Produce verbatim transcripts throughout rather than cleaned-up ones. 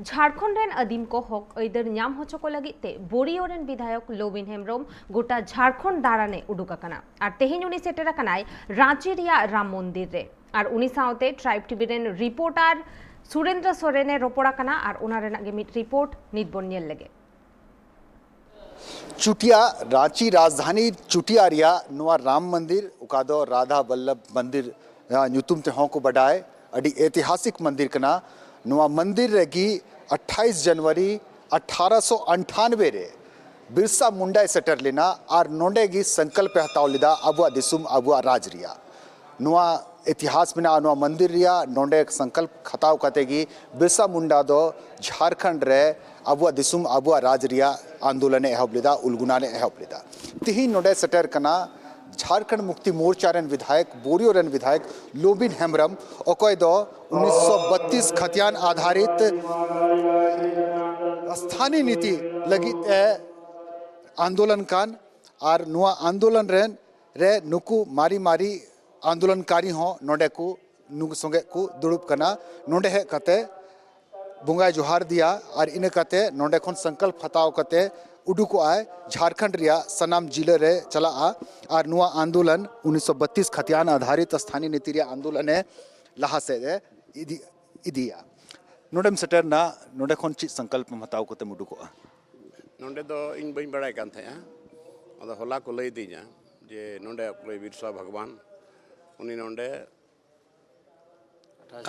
ᱡᱷᱟᱲᱠᱷᱚᱸᱰ ᱨᱮᱱ ᱟᱹᱫᱤᱢ ᱠᱚ ᱦᱚᱠ ᱟᱹᱭᱫᱟᱹᱨ ᱧᱟᱢ ᱦᱚᱪᱚ ᱠᱚ ᱞᱟᱹᱜᱤᱫ ᱛᱮ ᱵᱳᱨᱤᱭᱳ ᱨᱮᱱ ᱵᱤᱫᱷᱟᱭᱚᱠ ᱞᱚᱵᱤᱱ ᱦᱮᱢᱵᱨᱚᱢ ᱜᱚᱴᱟ ᱡᱷᱟᱲᱠᱷᱚᱸᱰ ᱫᱟᱬᱟᱱᱮ ᱩᱰᱩᱠ ᱟᱠᱟᱱᱟ ᱟᱨ ᱛᱮᱦᱮᱧ ᱩᱱᱤ ᱥᱮᱴᱮᱨ ᱟᱠᱟᱱᱟᱭ ᱨᱟᱸᱪᱤ ᱨᱮᱭᱟᱜ ᱨᱟᱢ ᱢᱚᱱᱫᱤᱨ ᱨᱮ᱾ ᱟᱨ ᱩᱱᱤ ᱥᱟᱶᱛᱮ ᱴᱨᱟᱭᱤᱵᱽ ᱴᱤᱵᱷᱤ ᱨᱮᱱ ᱨᱤᱯᱳᱨᱴᱟᱨ ᱥᱩᱨᱮᱱᱫᱨᱚ ᱥᱚᱨᱮᱱᱮ ᱨᱚᱯᱚᱲ ᱟᱠᱟᱱᱟ ᱟᱨ ᱚᱱᱟ ᱨᱮᱱᱟᱜ ᱜᱮ ᱢᱤᱫ ᱨᱤᱯᱳᱨᱴ ᱱᱤᱛ ᱵᱚᱱ ᱧᱮᱞ ᱞᱮᱜᱮ᱾ ᱪᱩᱴᱤᱭᱟ, ᱨᱟᱸᱪᱤ ᱨᱟᱡᱽᱫᱷᱟᱱᱤ ᱪᱩᱴᱤᱭᱟ ᱨᱮᱭᱟᱜ ᱱᱚᱣᱟ ᱨᱟᱢ ᱢᱚᱱᱫᱤᱨ, ᱚᱠᱟ ᱫᱚ ᱨᱟᱫᱷᱟ ᱵᱚᱞᱞᱚᱵᱷ ᱢᱚᱱᱫᱤᱨ, ᱟᱸ, ᱧᱩᱛᱩᱢ ᱛᱮᱦᱚᱸ ᱠᱚ ᱵᱟᱰᱟᱭ, ᱟᱹᱰᱤ ᱮᱛᱤᱦᱟᱥᱤᱠ ᱢᱚᱱᱫᱤᱨ ᱠᱟᱱᱟ᱾ ᱱᱚᱣᱟ ᱢᱚᱱᱫᱤᱨ ᱨᱮᱜᱮ ᱟᱴᱷᱟᱭᱤᱥ ᱡᱟᱱᱩᱣᱟᱨᱤ ᱟᱴᱷᱟᱨᱚᱥᱚ ᱟᱴᱷᱟᱱᱵᱮ ᱨᱮ ᱵᱤᱨᱥᱟ ᱢᱩᱱᱰᱟᱭ ᱥᱮᱴᱮᱨ ᱞᱮᱱᱟ ᱟᱨ ᱱᱚᱰᱮ ᱜᱮ ᱥᱚᱝᱠᱚᱞᱯ ᱮ ᱦᱟᱛᱟᱣ ᱞᱮᱫᱟ ᱟᱵᱚᱣᱟᱜ ᱫᱤᱥᱚᱢ, ᱟᱵᱚᱣᱟᱜ ᱨᱟᱡᱽ ᱨᱮᱭᱟᱜ᱾ ᱱᱚᱣᱟ ᱤᱛᱤᱦᱟᱥ ᱢᱮᱱᱟᱜᱼᱟ ᱱᱚᱣᱟ ᱢᱚᱱᱫᱤᱨ ᱨᱮᱭᱟᱜ᱾ ᱱᱚᱰᱮ ᱥᱚᱝᱠᱚᱞᱯ ᱦᱟᱛᱟᱣ ᱠᱟᱛᱮ ᱜᱮ ᱵᱤᱨᱥᱟ ᱢᱩᱱᱰᱟ ᱫᱚ ᱡᱷᱟᱲᱠᱷᱚᱸᱰ ᱨᱮ ᱟᱵᱚᱣᱟᱜ ᱫᱤᱥᱚᱢ, ᱟᱵᱚᱣᱟᱜ ᱨᱟᱡᱽ ᱨᱮᱭᱟᱜ ᱟᱱᱫᱳᱞᱚᱱᱮ ᱮᱦᱚᱵ ᱞᱮᱫᱟ, ᱩᱞᱜᱩᱱᱟᱱᱮ ᱮᱦᱚᱵ ᱞᱮᱫᱟ᱾ ᱛᱤᱦᱤᱧ ᱱᱚᱰᱮ ᱥᱮᱴᱮᱨ ᱠᱟᱱᱟ ᱡᱷᱟᱲᱠᱷᱚᱸᱰ ᱢᱩᱠᱛᱤ ᱢᱳᱨᱪᱟ ᱨᱮᱱ ᱵᱤᱫᱷᱟᱭᱚᱠ, ᱵᱳᱨᱤᱭᱳ ᱨᱮᱱ ᱵᱤᱫᱷᱟᱭᱚᱠ ᱞᱚᱵᱤᱱ ᱦᱮᱢᱵᱨᱚᱢ, ᱚᱠᱚᱭ ᱫᱚ ᱩᱱᱤᱥᱥᱚ ᱵᱟᱛᱤᱥ ᱠᱷᱟᱛᱤᱭᱟᱱ ᱟᱫᱷᱟᱨᱤᱛ ᱥᱛᱷᱟᱱᱤ ᱱᱤᱛᱤ ᱞᱟᱹᱜᱤᱫ ᱮ ᱟᱱᱫᱳᱞᱚᱱ ᱠᱟᱱ ᱟᱨ ᱱᱚᱣᱟ ᱟᱱᱫᱳᱞᱚᱱ ᱨᱮᱱ ᱨᱮ ᱱᱩᱠᱩ ᱢᱟᱨᱮ ᱢᱟᱨᱮ ᱟᱱᱫᱳᱞᱚᱱᱠᱟᱨᱤ ᱦᱚᱸ ᱱᱚᱰᱮ ᱠᱚ ᱱᱩᱠᱩ ᱥᱚᱸᱜᱮ ᱠᱚ ᱫᱩᱲᱩᱵ ᱠᱟᱱᱟ᱾ ᱱᱚᱰᱮ ᱦᱮᱡ ᱠᱟᱛᱮ ᱵᱚᱸᱜᱟᱭ ᱡᱚᱦᱟᱨ ᱫᱮᱭᱟ ᱟᱨ ᱤᱱᱟᱹ ᱠᱟᱛᱮ ᱱᱚᱰᱮ ᱠᱷᱚᱱ ᱥᱚᱝᱠᱚᱞᱯ ᱦᱟᱛᱟᱣ ᱠᱟᱛᱮ ᱩᱰᱩᱠᱚᱜ ᱟᱭ ᱡᱷᱟᱲᱠᱷᱚᱸᱰ ᱨᱮᱭᱟᱜ ᱥᱟᱱᱟᱢ ᱡᱤᱞᱟᱹ ᱨᱮ ᱪᱟᱞᱟᱜᱼᱟ᱾ ᱟᱨ ᱱᱚᱣᱟ ᱟᱱᱫᱳᱞᱚᱱ ᱩᱱᱤᱥᱥᱚ ᱵᱟᱛᱤᱥ ᱠᱷᱟᱛᱤᱭᱟᱱ ᱟᱫᱷᱟᱨᱤᱛ ᱥᱛᱷᱟᱱᱤ ᱱᱤᱛᱤ ᱨᱮᱭᱟᱜ ᱟᱱᱫᱳᱞᱚᱱᱮ ᱞᱟᱦᱟ ᱥᱮᱫ ᱮ ᱤᱫᱤ ᱤᱫᱤᱭᱟ᱾ ᱱᱚᱰᱮᱢ ᱥᱮᱴᱮᱨᱱᱟ, ᱱᱚᱰᱮ ᱠᱷᱚᱱ ᱪᱮᱫ ᱥᱚᱝᱠᱚᱞᱯ ᱮᱢ ᱦᱟᱛᱟᱣ ᱠᱟᱛᱮᱢ ᱩᱰᱩᱠᱚᱜᱼᱟ? ᱱᱚᱰᱮ ᱫᱚ ᱤᱧ ᱵᱟᱹᱧ ᱵᱟᱲᱟᱭ ᱠᱟᱱ ᱛᱟᱦᱮᱸᱜᱼᱟ᱾ ᱟᱫᱚ ᱦᱚᱞᱟ ᱠᱚ ᱞᱟᱹᱭ ᱟᱹᱫᱤᱧᱟ ᱡᱮ ᱱᱚᱰᱮ ᱚᱠᱚᱭ ᱵᱤᱨᱥᱟ ᱵᱷᱟᱜᱽᱣᱟᱱ, ᱩᱱᱤ ᱱᱚᱰᱮ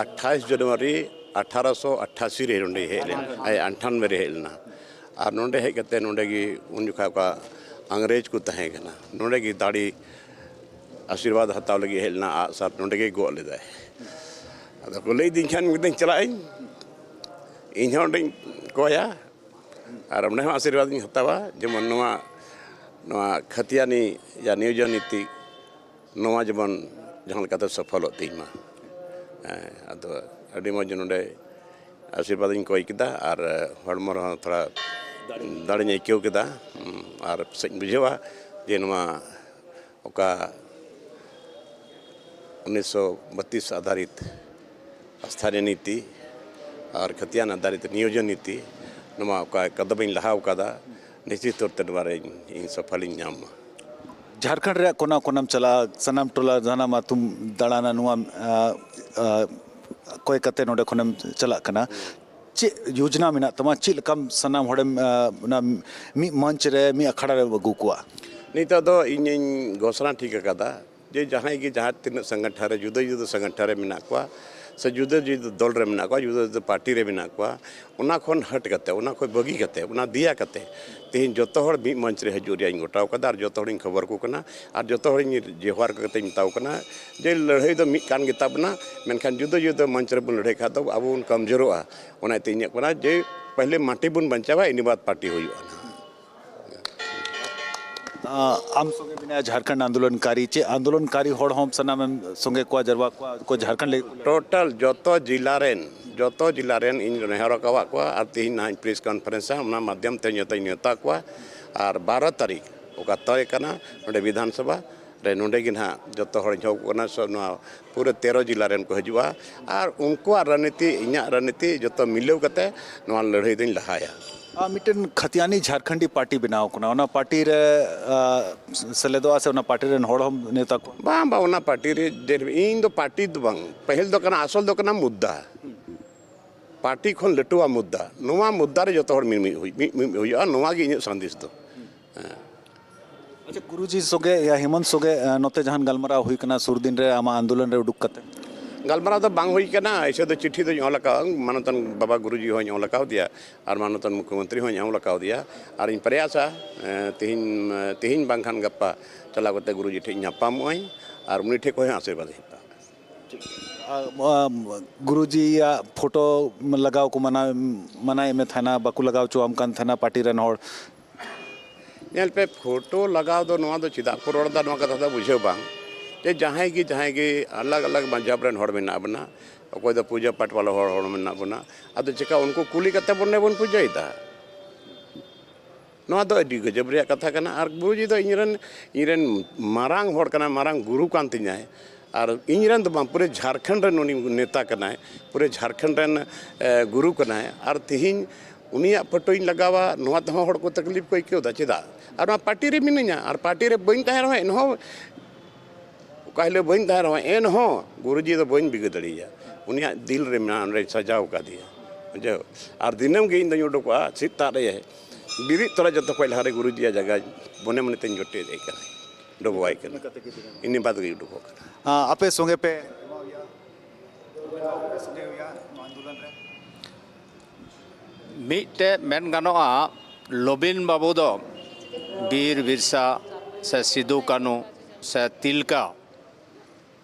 ᱟᱴᱷᱟᱭᱤᱥ ᱡᱟᱱᱩᱣᱟᱨᱤ ᱟᱴᱷᱟᱨᱚᱥᱚ ᱟᱴᱷᱟᱥᱤ ᱨᱮ ᱱᱚᱰᱮ ᱦᱮᱡ ᱞᱮᱱᱟ, ᱟᱭ ᱟᱴᱷᱟᱱᱵᱮ ᱨᱮ ᱦᱮᱡ ᱞᱮᱱᱟ᱾ ᱟᱨ ᱱᱚᱰᱮ ᱦᱮᱡ ᱠᱟᱛᱮ ᱱᱚᱰᱮ ᱜᱮ ᱩᱱ ᱡᱚᱠᱷᱟ ᱚᱠᱟ ᱤᱝᱨᱮᱡᱽ ᱠᱚ ᱛᱟᱦᱮᱸ ᱠᱟᱱᱟ, ᱱᱚᱰᱮ ᱜᱮ ᱫᱟᱲᱮ ᱟᱥᱤᱨᱵᱟᱫᱽ ᱦᱟᱛᱟᱣ ᱞᱟᱹᱜᱤᱫ ᱦᱮᱡ ᱞᱮᱱᱟ, ᱟᱜᱼᱥᱟᱨ ᱱᱚᱰᱮ ᱜᱮ ᱜᱚᱜ ᱞᱮᱫᱟᱭ᱾ ᱟᱫᱚ ᱠᱚ ᱞᱟᱹᱭ ᱟᱹᱫᱤᱧ ᱠᱷᱟᱱ ᱢᱤᱫ ᱫᱤᱱ ᱪᱟᱞᱟᱜ ᱟᱹᱧ, ᱤᱧ ᱦᱚᱸ ᱚᱸᱰᱮᱧ ᱠᱚᱭᱟ ᱟᱨ ᱚᱸᱰᱮ ᱦᱚᱸ ᱟᱥᱤᱨᱵᱟᱫᱽ ᱤᱧ ᱦᱟᱛᱟᱣᱟ, ᱡᱮᱢᱚᱱ ᱱᱚᱣᱟ, ᱱᱚᱣᱟ ᱠᱷᱟᱛᱤᱭᱟᱱᱤ ᱭᱟ ᱱᱤᱭᱳᱡᱚᱱ ᱱᱤᱛᱤ ᱱᱚᱣᱟ ᱡᱮᱢᱚᱱ ᱡᱟᱦᱟᱸ ᱞᱮᱠᱟᱛᱮ ᱥᱚᱯᱷᱚᱞᱚᱜ ᱛᱤᱧ ᱢᱟ᱾ ᱦᱮᱸ, ᱟᱫᱚ ᱟᱹᱰᱤ ᱢᱚᱡᱽ ᱱᱚᱰᱮ ᱟᱥᱤᱨᱵᱟᱫᱽ ᱤᱧ ᱠᱚᱭ ᱠᱮᱫᱟ ᱟᱨ ᱦᱚᱲᱢᱚ ᱨᱮᱦᱚᱸ ᱛᱷᱚᱲᱟ ᱫᱟᱲᱮᱧ ᱟᱹᱭᱠᱟᱹᱣ ᱠᱮᱫᱟ᱾ ᱦᱩᱸ, ᱟᱨ ᱯᱟᱥᱮᱡ ᱤᱧ ᱵᱩᱡᱷᱟᱹᱣᱟ ᱡᱮ ᱱᱚᱣᱟ ᱚᱠᱟ ᱩᱱᱤᱥᱥᱚ ᱵᱟᱛᱤᱥ ᱟᱫᱷᱟᱨᱤᱛ ᱥᱛᱷᱟᱱᱤᱭ ᱱᱤᱛᱤ ᱟᱨ ᱠᱷᱟᱹᱛᱤᱭᱟᱱ ᱟᱫᱷᱟᱨᱤᱛ ᱱᱤᱭᱳᱡᱚᱱ ᱱᱤᱛᱤ, ᱱᱚᱣᱟ ᱚᱠᱟ ᱠᱟᱫᱟ ᱵᱟᱹᱧ ᱞᱟᱦᱟᱣ ᱠᱟᱫᱟ, ᱱᱤᱥᱪᱤᱛ ᱛᱚᱨ ᱛᱮ ᱱᱚᱣᱟ ᱨᱮ ᱤᱧ, ᱤᱧ ᱥᱚᱯᱷᱚᱞᱤᱧ ᱧᱟᱢ ᱢᱟ᱾ ᱡᱷᱟᱲᱠᱷᱚᱸᱰ ᱨᱮᱭᱟᱜ ᱠᱚᱱᱟ ᱠᱚᱱᱟᱢ ᱪᱟᱞᱟᱜᱼᱟ, ᱥᱟᱱᱟᱢ ᱴᱚᱞᱟ ᱥᱟᱱᱟᱢ ᱟᱹᱛᱩᱢ ᱫᱟᱬᱟᱱᱟ, ᱱᱚᱣᱟ, ᱟ, ᱟ, ᱠᱚᱭ ᱠᱟᱛᱮ ᱱᱚᱰᱮ ᱠᱷᱚᱱᱮᱢ ᱪᱟᱞᱟᱜ ᱠᱟᱱᱟ᱾ ᱪᱮᱫ ᱭᱳᱡᱽᱱᱟ ᱢᱮᱱᱟᱜ ᱛᱟᱢᱟ? ᱪᱮᱫ ᱞᱮᱠᱟᱢ ᱥᱟᱱᱟᱢ ᱦᱚᱲᱮᱢ, ᱟ, ᱚᱱᱟ ᱢᱤᱫ ᱢᱚᱧᱪ ᱨᱮ, ᱢᱤᱫ ᱟᱠᱷᱲᱟ ᱨᱮᱢ ᱟᱹᱜᱩ ᱠᱚᱣᱟ? ᱱᱤᱛᱚᱜ ᱫᱚ ᱤᱧᱤᱧ ᱜᱷᱳᱥᱚᱱᱟ ᱴᱷᱤᱠ ᱟᱠᱟᱫᱟ ᱡᱮ ᱡᱟᱦᱟᱸᱭ ᱜᱮ ᱡᱟᱦᱟᱸ ᱛᱤᱱᱟᱹᱜ ᱥᱚᱝᱜᱚᱴᱷᱚᱱ ᱨᱮ, ᱡᱩᱫᱟᱹ ᱡᱩᱫᱟᱹ ᱥᱚᱝᱜᱚᱴᱷᱚᱱ ᱨᱮ ᱢᱮᱱᱟᱜ ᱠᱚᱣᱟ, ᱥᱮ ᱡᱩᱫᱟᱹ ᱡᱩᱫᱟᱹ ᱫᱚᱞ ᱨᱮ ᱢᱮᱱᱟᱜ ᱠᱚᱣᱟ, ᱡᱩᱫᱟᱹ ᱡᱩᱫᱟᱹ ᱯᱟᱨᱴᱤ ᱨᱮ ᱢᱮᱱᱟᱜ ᱠᱚᱣᱟ, ᱚᱱᱟ ᱠᱷᱚᱱ ᱦᱟᱹᱴ ᱠᱟᱛᱮ, ᱚᱱᱟ ᱠᱷᱚᱱ ᱵᱟᱹᱜᱤ ᱠᱟᱛᱮ, ᱚᱱᱟ ᱫᱮᱭᱟ ᱠᱟᱛᱮ ᱛᱮᱦᱮᱧ ᱡᱚᱛᱚ ᱦᱚᱲ ᱢᱤᱫ ᱢᱚᱧᱪ ᱨᱮ ᱦᱤᱡᱩᱜ ᱨᱮᱭᱟᱜ ᱤᱧ ᱜᱚᱴᱟᱣ ᱠᱟᱫᱟ᱾ ᱟᱨ ᱡᱚᱛᱚ ᱦᱚᱲᱤᱧ ᱠᱷᱚᱵᱚᱨ ᱟᱠᱚ ᱠᱟᱱᱟ, ᱟᱨ ᱡᱚᱛᱚ ᱦᱚᱲᱤᱧ ᱡᱚᱦᱟᱨ ᱠᱟᱛᱮᱧ ᱢᱮᱛᱟᱣ ᱠᱟᱱᱟ ᱡᱮ ᱞᱟᱹᱲᱦᱟᱹᱭ ᱫᱚ ᱢᱤᱫ ᱠᱟᱱ ᱜᱮᱛᱟ ᱵᱚᱱᱟ, ᱢᱮᱱᱠᱷᱟᱱ ᱡᱩᱫᱟᱹ ᱡᱩᱫᱟᱹ ᱢᱚᱧᱪ ᱨᱮᱵᱚᱱ ᱞᱟᱹᱲᱦᱟᱹᱭ ᱠᱷᱟᱱ ᱫᱚ ᱟᱵᱚ ᱵᱚᱱ ᱠᱚᱢᱡᱳᱨᱚᱜᱼᱟ᱾ ᱚᱱᱟᱛᱮ ᱤᱧᱟᱹᱜ ᱠᱟᱱᱟ ᱡᱮ ᱯᱟᱦᱞᱮ ᱢᱟᱴᱤ ᱵᱚᱱ ᱵᱟᱧᱪᱟᱣᱟ, ᱤᱱᱟᱹ ᱵᱟᱫ ᱯᱟᱨᱴᱤ ᱦᱩᱭᱩᱜᱼᱟ ᱱᱟᱦᱟᱜ᱾ ᱟᱢ ᱥᱚᱸᱜᱮ ᱢᱮᱱᱟᱭᱟ ᱡᱷᱟᱲᱠᱷᱚᱸᱰ ᱟᱱᱫᱳᱞᱚᱱᱠᱟᱨᱤ, ᱪᱮᱫ ᱟᱱᱫᱳᱞᱚᱱᱠᱟᱨᱤ ᱦᱚᱲ ᱦᱚᱸ ᱥᱟᱱᱟᱢᱮᱢ ᱥᱚᱸᱜᱮ ᱠᱚᱣᱟ, ᱡᱟᱨᱣᱟ ᱠᱚᱣᱟ ᱠᱚ ᱡᱷᱟᱲᱠᱷᱚᱸᱰ ᱞᱟᱹᱜᱤᱫ? ᱴᱳᱴᱟᱞ ᱡᱚᱛᱚ ᱡᱤᱞᱟ ᱨᱮᱱ, ᱡᱚᱛᱚ ᱡᱤᱞᱟ ᱨᱮᱱ ᱤᱧ ᱱᱮᱦᱚᱨ ᱟᱠᱟᱫ ᱠᱚᱣᱟ᱾ ᱟᱨ ᱛᱮᱦᱮᱧ ᱱᱟᱦᱟᱜ ᱤᱧ ᱯᱨᱮᱥ ᱠᱚᱱᱯᱷᱟᱨᱮᱱᱥᱟ, ᱚᱱᱟ ᱢᱟᱫᱽᱫᱷᱚᱢ ᱛᱮ ᱡᱚᱛᱚᱧ ᱱᱮᱣᱛᱟ ᱠᱚᱣᱟ᱾ ᱟᱨ ᱵᱟᱨᱚ ᱛᱟᱹᱨᱤᱠᱷ ᱚᱠᱟ ᱛᱚᱭ ᱠᱟᱱᱟ, ᱱᱚᱰᱮ ᱵᱤᱫᱷᱟᱱ ᱥᱚᱵᱷᱟ ᱨᱮ, ᱱᱚᱰᱮ ᱜᱮ ᱱᱟᱦᱟᱜ ᱡᱚᱛᱚ ᱦᱚᱲᱤᱧ ᱦᱚᱦᱚ ᱟᱠᱚ ᱠᱟᱱᱟ᱾ ᱥᱚ-, ᱱᱚᱣᱟ ᱯᱩᱨᱟᱹ ᱛᱮᱨᱚ ᱡᱤᱞᱟ ᱨᱮᱱ ᱠᱚ ᱦᱤᱡᱩᱜᱼᱟ᱾ ᱟᱨ ᱩᱱᱠᱩᱣᱟᱜ ᱨᱟᱡᱽᱱᱤᱛᱤ, ᱤᱧᱟᱹᱜ ᱨᱟᱡᱽᱱᱤᱛᱤ ᱡᱚᱛᱚ ᱢᱤᱞᱟᱹᱣ ᱠᱟᱛᱮ ᱱᱚᱣᱟ ᱞᱟᱹᱲᱦᱟᱹᱭ ᱫᱚᱧ ᱞᱟᱦᱟᱭᱟ᱾ ᱟᱨ ᱢᱤᱫᱴᱮᱱ ᱠᱷᱟᱛᱤᱭᱟᱱᱤ ᱡᱷᱟᱨᱠᱷᱚᱸᱰᱤ ᱯᱟᱨᱴᱤ ᱵᱮᱱᱟᱣ ᱠᱟᱱᱟ, ᱚᱱᱟ ᱯᱟᱨᱴᱤ ᱨᱮ, ᱟ, ᱥᱮᱞᱮᱫᱚᱜᱼᱟ ᱥᱮ ᱚᱱᱟ ᱯᱟᱨᱴᱤ ᱨᱮᱱ ᱦᱚᱲ ᱦᱚᱸ ᱱᱮᱣᱛᱟ ᱠᱚᱣᱟ? ᱵᱟᱝ, ᱵᱟᱝ, ᱚᱱᱟ ᱯᱟᱨᱴᱤ ᱨᱮ ᱰᱷᱮᱨ, ᱤᱧ ᱫᱚ ᱯᱟᱨᱴᱤ ᱫᱚ ᱵᱟᱝ, ᱯᱟᱹᱦᱤᱞ ᱫᱚ ᱠᱟᱱᱟ, ᱟᱥᱚᱞ ᱫᱚ ᱠᱟᱱᱟ ᱢᱩᱫᱽᱫᱟ᱾ ᱯᱟᱨᱴᱤ ᱠᱷᱚᱱ ᱞᱟᱹᱴᱩᱣᱟᱜ ᱢᱩᱫᱽᱫᱟ, ᱱᱚᱣᱟ ᱢᱩᱫᱽᱫᱟ ᱨᱮ ᱡᱚᱛᱚ ᱦᱚᱲ ᱢᱤᱢᱤᱫ ᱦᱩᱭ-, ᱢᱤᱫ, ᱢᱤᱫ ᱦᱩᱭᱩᱜᱼᱟ, ᱱᱚᱣᱟ ᱜᱮ ᱤᱧᱟᱹᱜ ᱥᱟᱸᱫᱮᱥ ᱫᱚ᱾ ᱦᱮᱸ᱾ ᱟᱪᱪᱷᱟ, ᱜᱩᱨᱩᱡᱤ ᱥᱚᱸᱜᱮ, ᱭᱟ, ᱦᱮᱢᱚᱱᱛ ᱥᱚᱸᱜᱮ, ᱟ, ᱱᱚᱛᱮ ᱡᱟᱦᱟᱱ ᱜᱟᱞᱢᱟᱨᱟᱣ ᱦᱩᱭ ᱠᱟᱱᱟ ᱥᱩᱨ ᱫᱤᱱ ᱨᱮ ᱟᱢᱟᱜ ᱟᱱᱫᱳᱞᱚᱱ ᱨᱮ ᱩᱰᱩᱠ ᱠᱟᱛᱮ? ᱜᱟᱞᱢᱟᱨᱟᱣ ᱫᱚ ᱵᱟᱝ ᱦᱩᱭ ᱠᱟᱱᱟ, ᱮᱭᱥᱮ ᱫᱚ ᱪᱤᱴᱷᱤ ᱫᱚᱧ ᱚᱞ ᱟᱠᱟᱫᱼᱟ, ᱢᱟᱱᱚᱛᱟᱱ ᱵᱟᱵᱟ ᱜᱩᱨᱩᱡᱤ ᱦᱚᱸᱧ ᱚᱞ ᱟᱠᱟᱣᱫᱮᱭᱟ ᱟᱨ ᱢᱟᱱᱚᱛᱟᱱ ᱢᱩᱠᱷᱭᱚᱢᱚᱱᱛᱨᱤ ᱦᱚᱸᱧ ᱚᱞ ᱟᱠᱟᱣᱫᱮᱭᱟ᱾ ᱟᱨᱤᱧ ᱯᱨᱚᱭᱟᱥᱟ, ᱮ, ᱛᱮᱦᱮᱧ, ᱛᱮᱦᱮᱧ ᱵᱟᱝᱠᱷᱟᱱ ᱜᱟᱯᱟ ᱪᱟᱞᱟᱣ ᱠᱟᱛᱮ ᱜᱩᱨᱩᱡᱤ ᱴᱷᱮᱡ ᱧᱟᱯᱟᱢᱚᱜ ᱟᱹᱧ ᱟᱨ ᱩᱱᱤ ᱴᱷᱮᱡ ᱠᱷᱚᱱ ᱦᱚᱸ ᱟᱥᱤᱨᱵᱟᱫᱽ ᱤᱧ ᱦᱟᱛᱟᱣᱟ᱾ ᱟ, ᱟ, ᱜᱩᱨᱩᱡᱤᱭᱟᱜ ᱯᱷᱳᱴᱳ ᱞᱟᱜᱟᱣ ᱠᱚ ᱢᱟᱱᱟ, ᱢᱟᱱᱟᱭᱮᱫ ᱢᱮ ᱛᱟᱦᱮᱱᱟ, ᱵᱟᱠᱚ ᱞᱟᱜᱟᱣ ᱦᱚᱪᱚᱣᱟᱢ ᱠᱟᱱ ᱛᱟᱦᱮᱱᱟ ᱯᱟᱨᱴᱤ ᱨᱮᱱ ᱦᱚᱲ᱾ ᱧᱮᱞ ᱯᱮ, ᱯᱷᱳᱴᱳ ᱞᱟᱜᱟᱣ ᱫᱚ ᱱᱚᱣᱟ ᱫᱚ ᱪᱮᱫᱟᱜ ᱠᱚ ᱨᱚᱲ ᱮᱫᱟ, ᱱᱚᱣᱟ ᱠᱟᱛᱷᱟ ᱫᱚ ᱵᱩᱡᱷᱟᱹᱣ ᱵᱟᱝ, ᱡᱮ ᱡᱟᱦᱟᱸᱭ ᱜᱮ, ᱡᱟᱦᱟᱸᱭ ᱜᱮ ᱟᱞᱟᱜᱽ ᱟᱞᱟᱜᱽ ᱢᱟᱡᱷᱟᱵᱽ ᱨᱮᱱ ᱦᱚᱲ ᱢᱮᱱᱟᱜ ᱵᱚᱱᱟ, ᱚᱠᱚᱭ ᱫᱚ ᱯᱩᱡᱟᱹ ᱯᱟᱴ ᱵᱟᱞᱟ ᱦᱚᱲ, ᱦᱚᱲ ᱢᱮᱱᱟᱜ ᱵᱚᱱᱟ, ᱟᱫᱚ ᱪᱮᱠᱟ ᱩᱱᱠᱩ ᱠᱩᱞᱤ ᱠᱟᱛᱮ ᱵᱚᱱ, ᱵᱚᱱ ᱯᱩᱡᱟᱹᱭᱮᱫᱟ? ᱱᱚᱣᱟ ᱫᱚ ᱟᱹᱰᱤ ᱜᱟᱡᱟᱵ ᱨᱮᱭᱟᱜ ᱠᱟᱛᱷᱟ ᱠᱟᱱᱟ᱾ ᱟᱨ ᱜᱩᱨᱩᱡᱤ ᱫᱚ ᱤᱧᱨᱮᱱ, ᱤᱧᱨᱮᱱ ᱢᱟᱨᱟᱝ ᱦᱚᱲ ᱠᱟᱱᱟᱭ, ᱢᱟᱨᱟᱝ ᱜᱩᱨᱩ ᱠᱟᱱ ᱛᱤᱧᱟᱭ᱾ ᱟᱨ ᱤᱧ ᱨᱮᱱ ᱫᱚ ᱵᱟᱝ, ᱯᱩᱨᱟᱹ ᱡᱷᱟᱲᱠᱷᱚᱸᱰ ᱨᱮᱱ ᱩᱱᱤ ᱱᱮᱛᱟ ᱠᱟᱱᱟᱭ, ᱯᱩᱨᱟᱹ ᱡᱷᱟᱲᱠᱷᱚᱸᱰ ᱨᱮᱱ, ᱮ, ᱜᱩᱨᱩ ᱠᱟᱱᱟᱭ᱾ ᱟᱨ ᱛᱤᱦᱤᱧ ᱩᱱᱤᱭᱟᱜ ᱯᱷᱳᱴᱳᱧ ᱞᱟᱜᱟᱣᱟ, ᱱᱚᱣᱟ ᱛᱮᱦᱚᱸ ᱦᱚᱲ ᱠᱚ ᱛᱟᱠᱞᱤᱯ ᱠᱚ ᱟᱹᱭᱠᱟᱹᱣ ᱮᱫᱟ᱾ ᱪᱮᱫᱟᱜ? ᱟᱨ ᱱᱚᱣᱟ ᱯᱟᱨᱴᱤ ᱨᱮ ᱢᱤᱱᱟᱹᱧᱟ, ᱟᱨ ᱯᱟᱨᱴᱤ ᱨᱮ ᱵᱟᱹᱧ ᱛᱟᱦᱮᱱ ᱨᱮᱦᱚᱸ, ᱮᱱᱦᱚᱸ ᱚᱠᱟ ᱦᱤᱞᱳᱜ ᱵᱟᱹᱧ ᱛᱟᱦᱮᱱ ᱨᱮᱦᱚᱸ, ᱮᱱᱦᱚᱸ ᱜᱩᱨᱩᱡᱤ ᱫᱚ ᱵᱟᱹᱧ ᱵᱤᱜᱟᱹ ᱫᱟᱲᱮᱭᱟᱭᱟ᱾ ᱩᱱᱤᱭᱟᱜ ᱫᱤᱞ ᱨᱮ ᱢᱮᱱᱟᱜᱼᱟ, ᱚᱸᱰᱮᱧ ᱥᱟᱡᱟᱣ ᱠᱟᱫᱮᱭᱟ᱾ ᱵᱩᱡᱷᱟᱹᱣ? ᱟᱨ ᱫᱤᱱᱟᱹᱢ ᱜᱮ ᱤᱧ ᱫᱚᱧ ᱩᱰᱩᱠᱚᱜᱼᱟ, ᱥᱮᱛᱟᱜ ᱨᱮ ᱵᱮᱨᱮᱫ ᱛᱚᱨᱟ ᱡᱚᱛᱚ ᱠᱷᱚᱱ ᱞᱟᱦᱟ ᱨᱮ ᱜᱩᱨᱩᱡᱤᱭᱟᱜ ᱡᱟᱭᱜᱟ ᱢᱚᱱᱮ ᱢᱚᱱᱮ ᱛᱮᱧ ᱡᱚᱴᱮᱫ ᱮᱫ ᱠᱟᱱᱟ, ᱰᱚᱵᱚᱜ ᱟᱭ ᱠᱟᱱᱟ᱾ ᱤᱱᱟᱹ ᱵᱟᱫᱽ ᱜᱮ ᱩᱰᱩᱠᱚᱜ ᱠᱟᱱᱟ᱾ ᱟᱸ, ᱟᱯᱮ ᱥᱚᱸᱜᱮ ᱯᱮ ᱢᱤᱫᱴᱮᱡ ᱢᱮᱱ ᱜᱟᱱᱚᱜᱼᱟ, ᱞᱚᱵᱤᱱ ᱵᱟᱹᱵᱩ ᱫᱚ ᱵᱤᱨ ᱵᱤᱨᱥᱟ ᱥᱮ ᱥᱤᱫᱩ ᱠᱟᱹᱱᱩ ᱥᱮ ᱛᱤᱞᱠᱟᱹ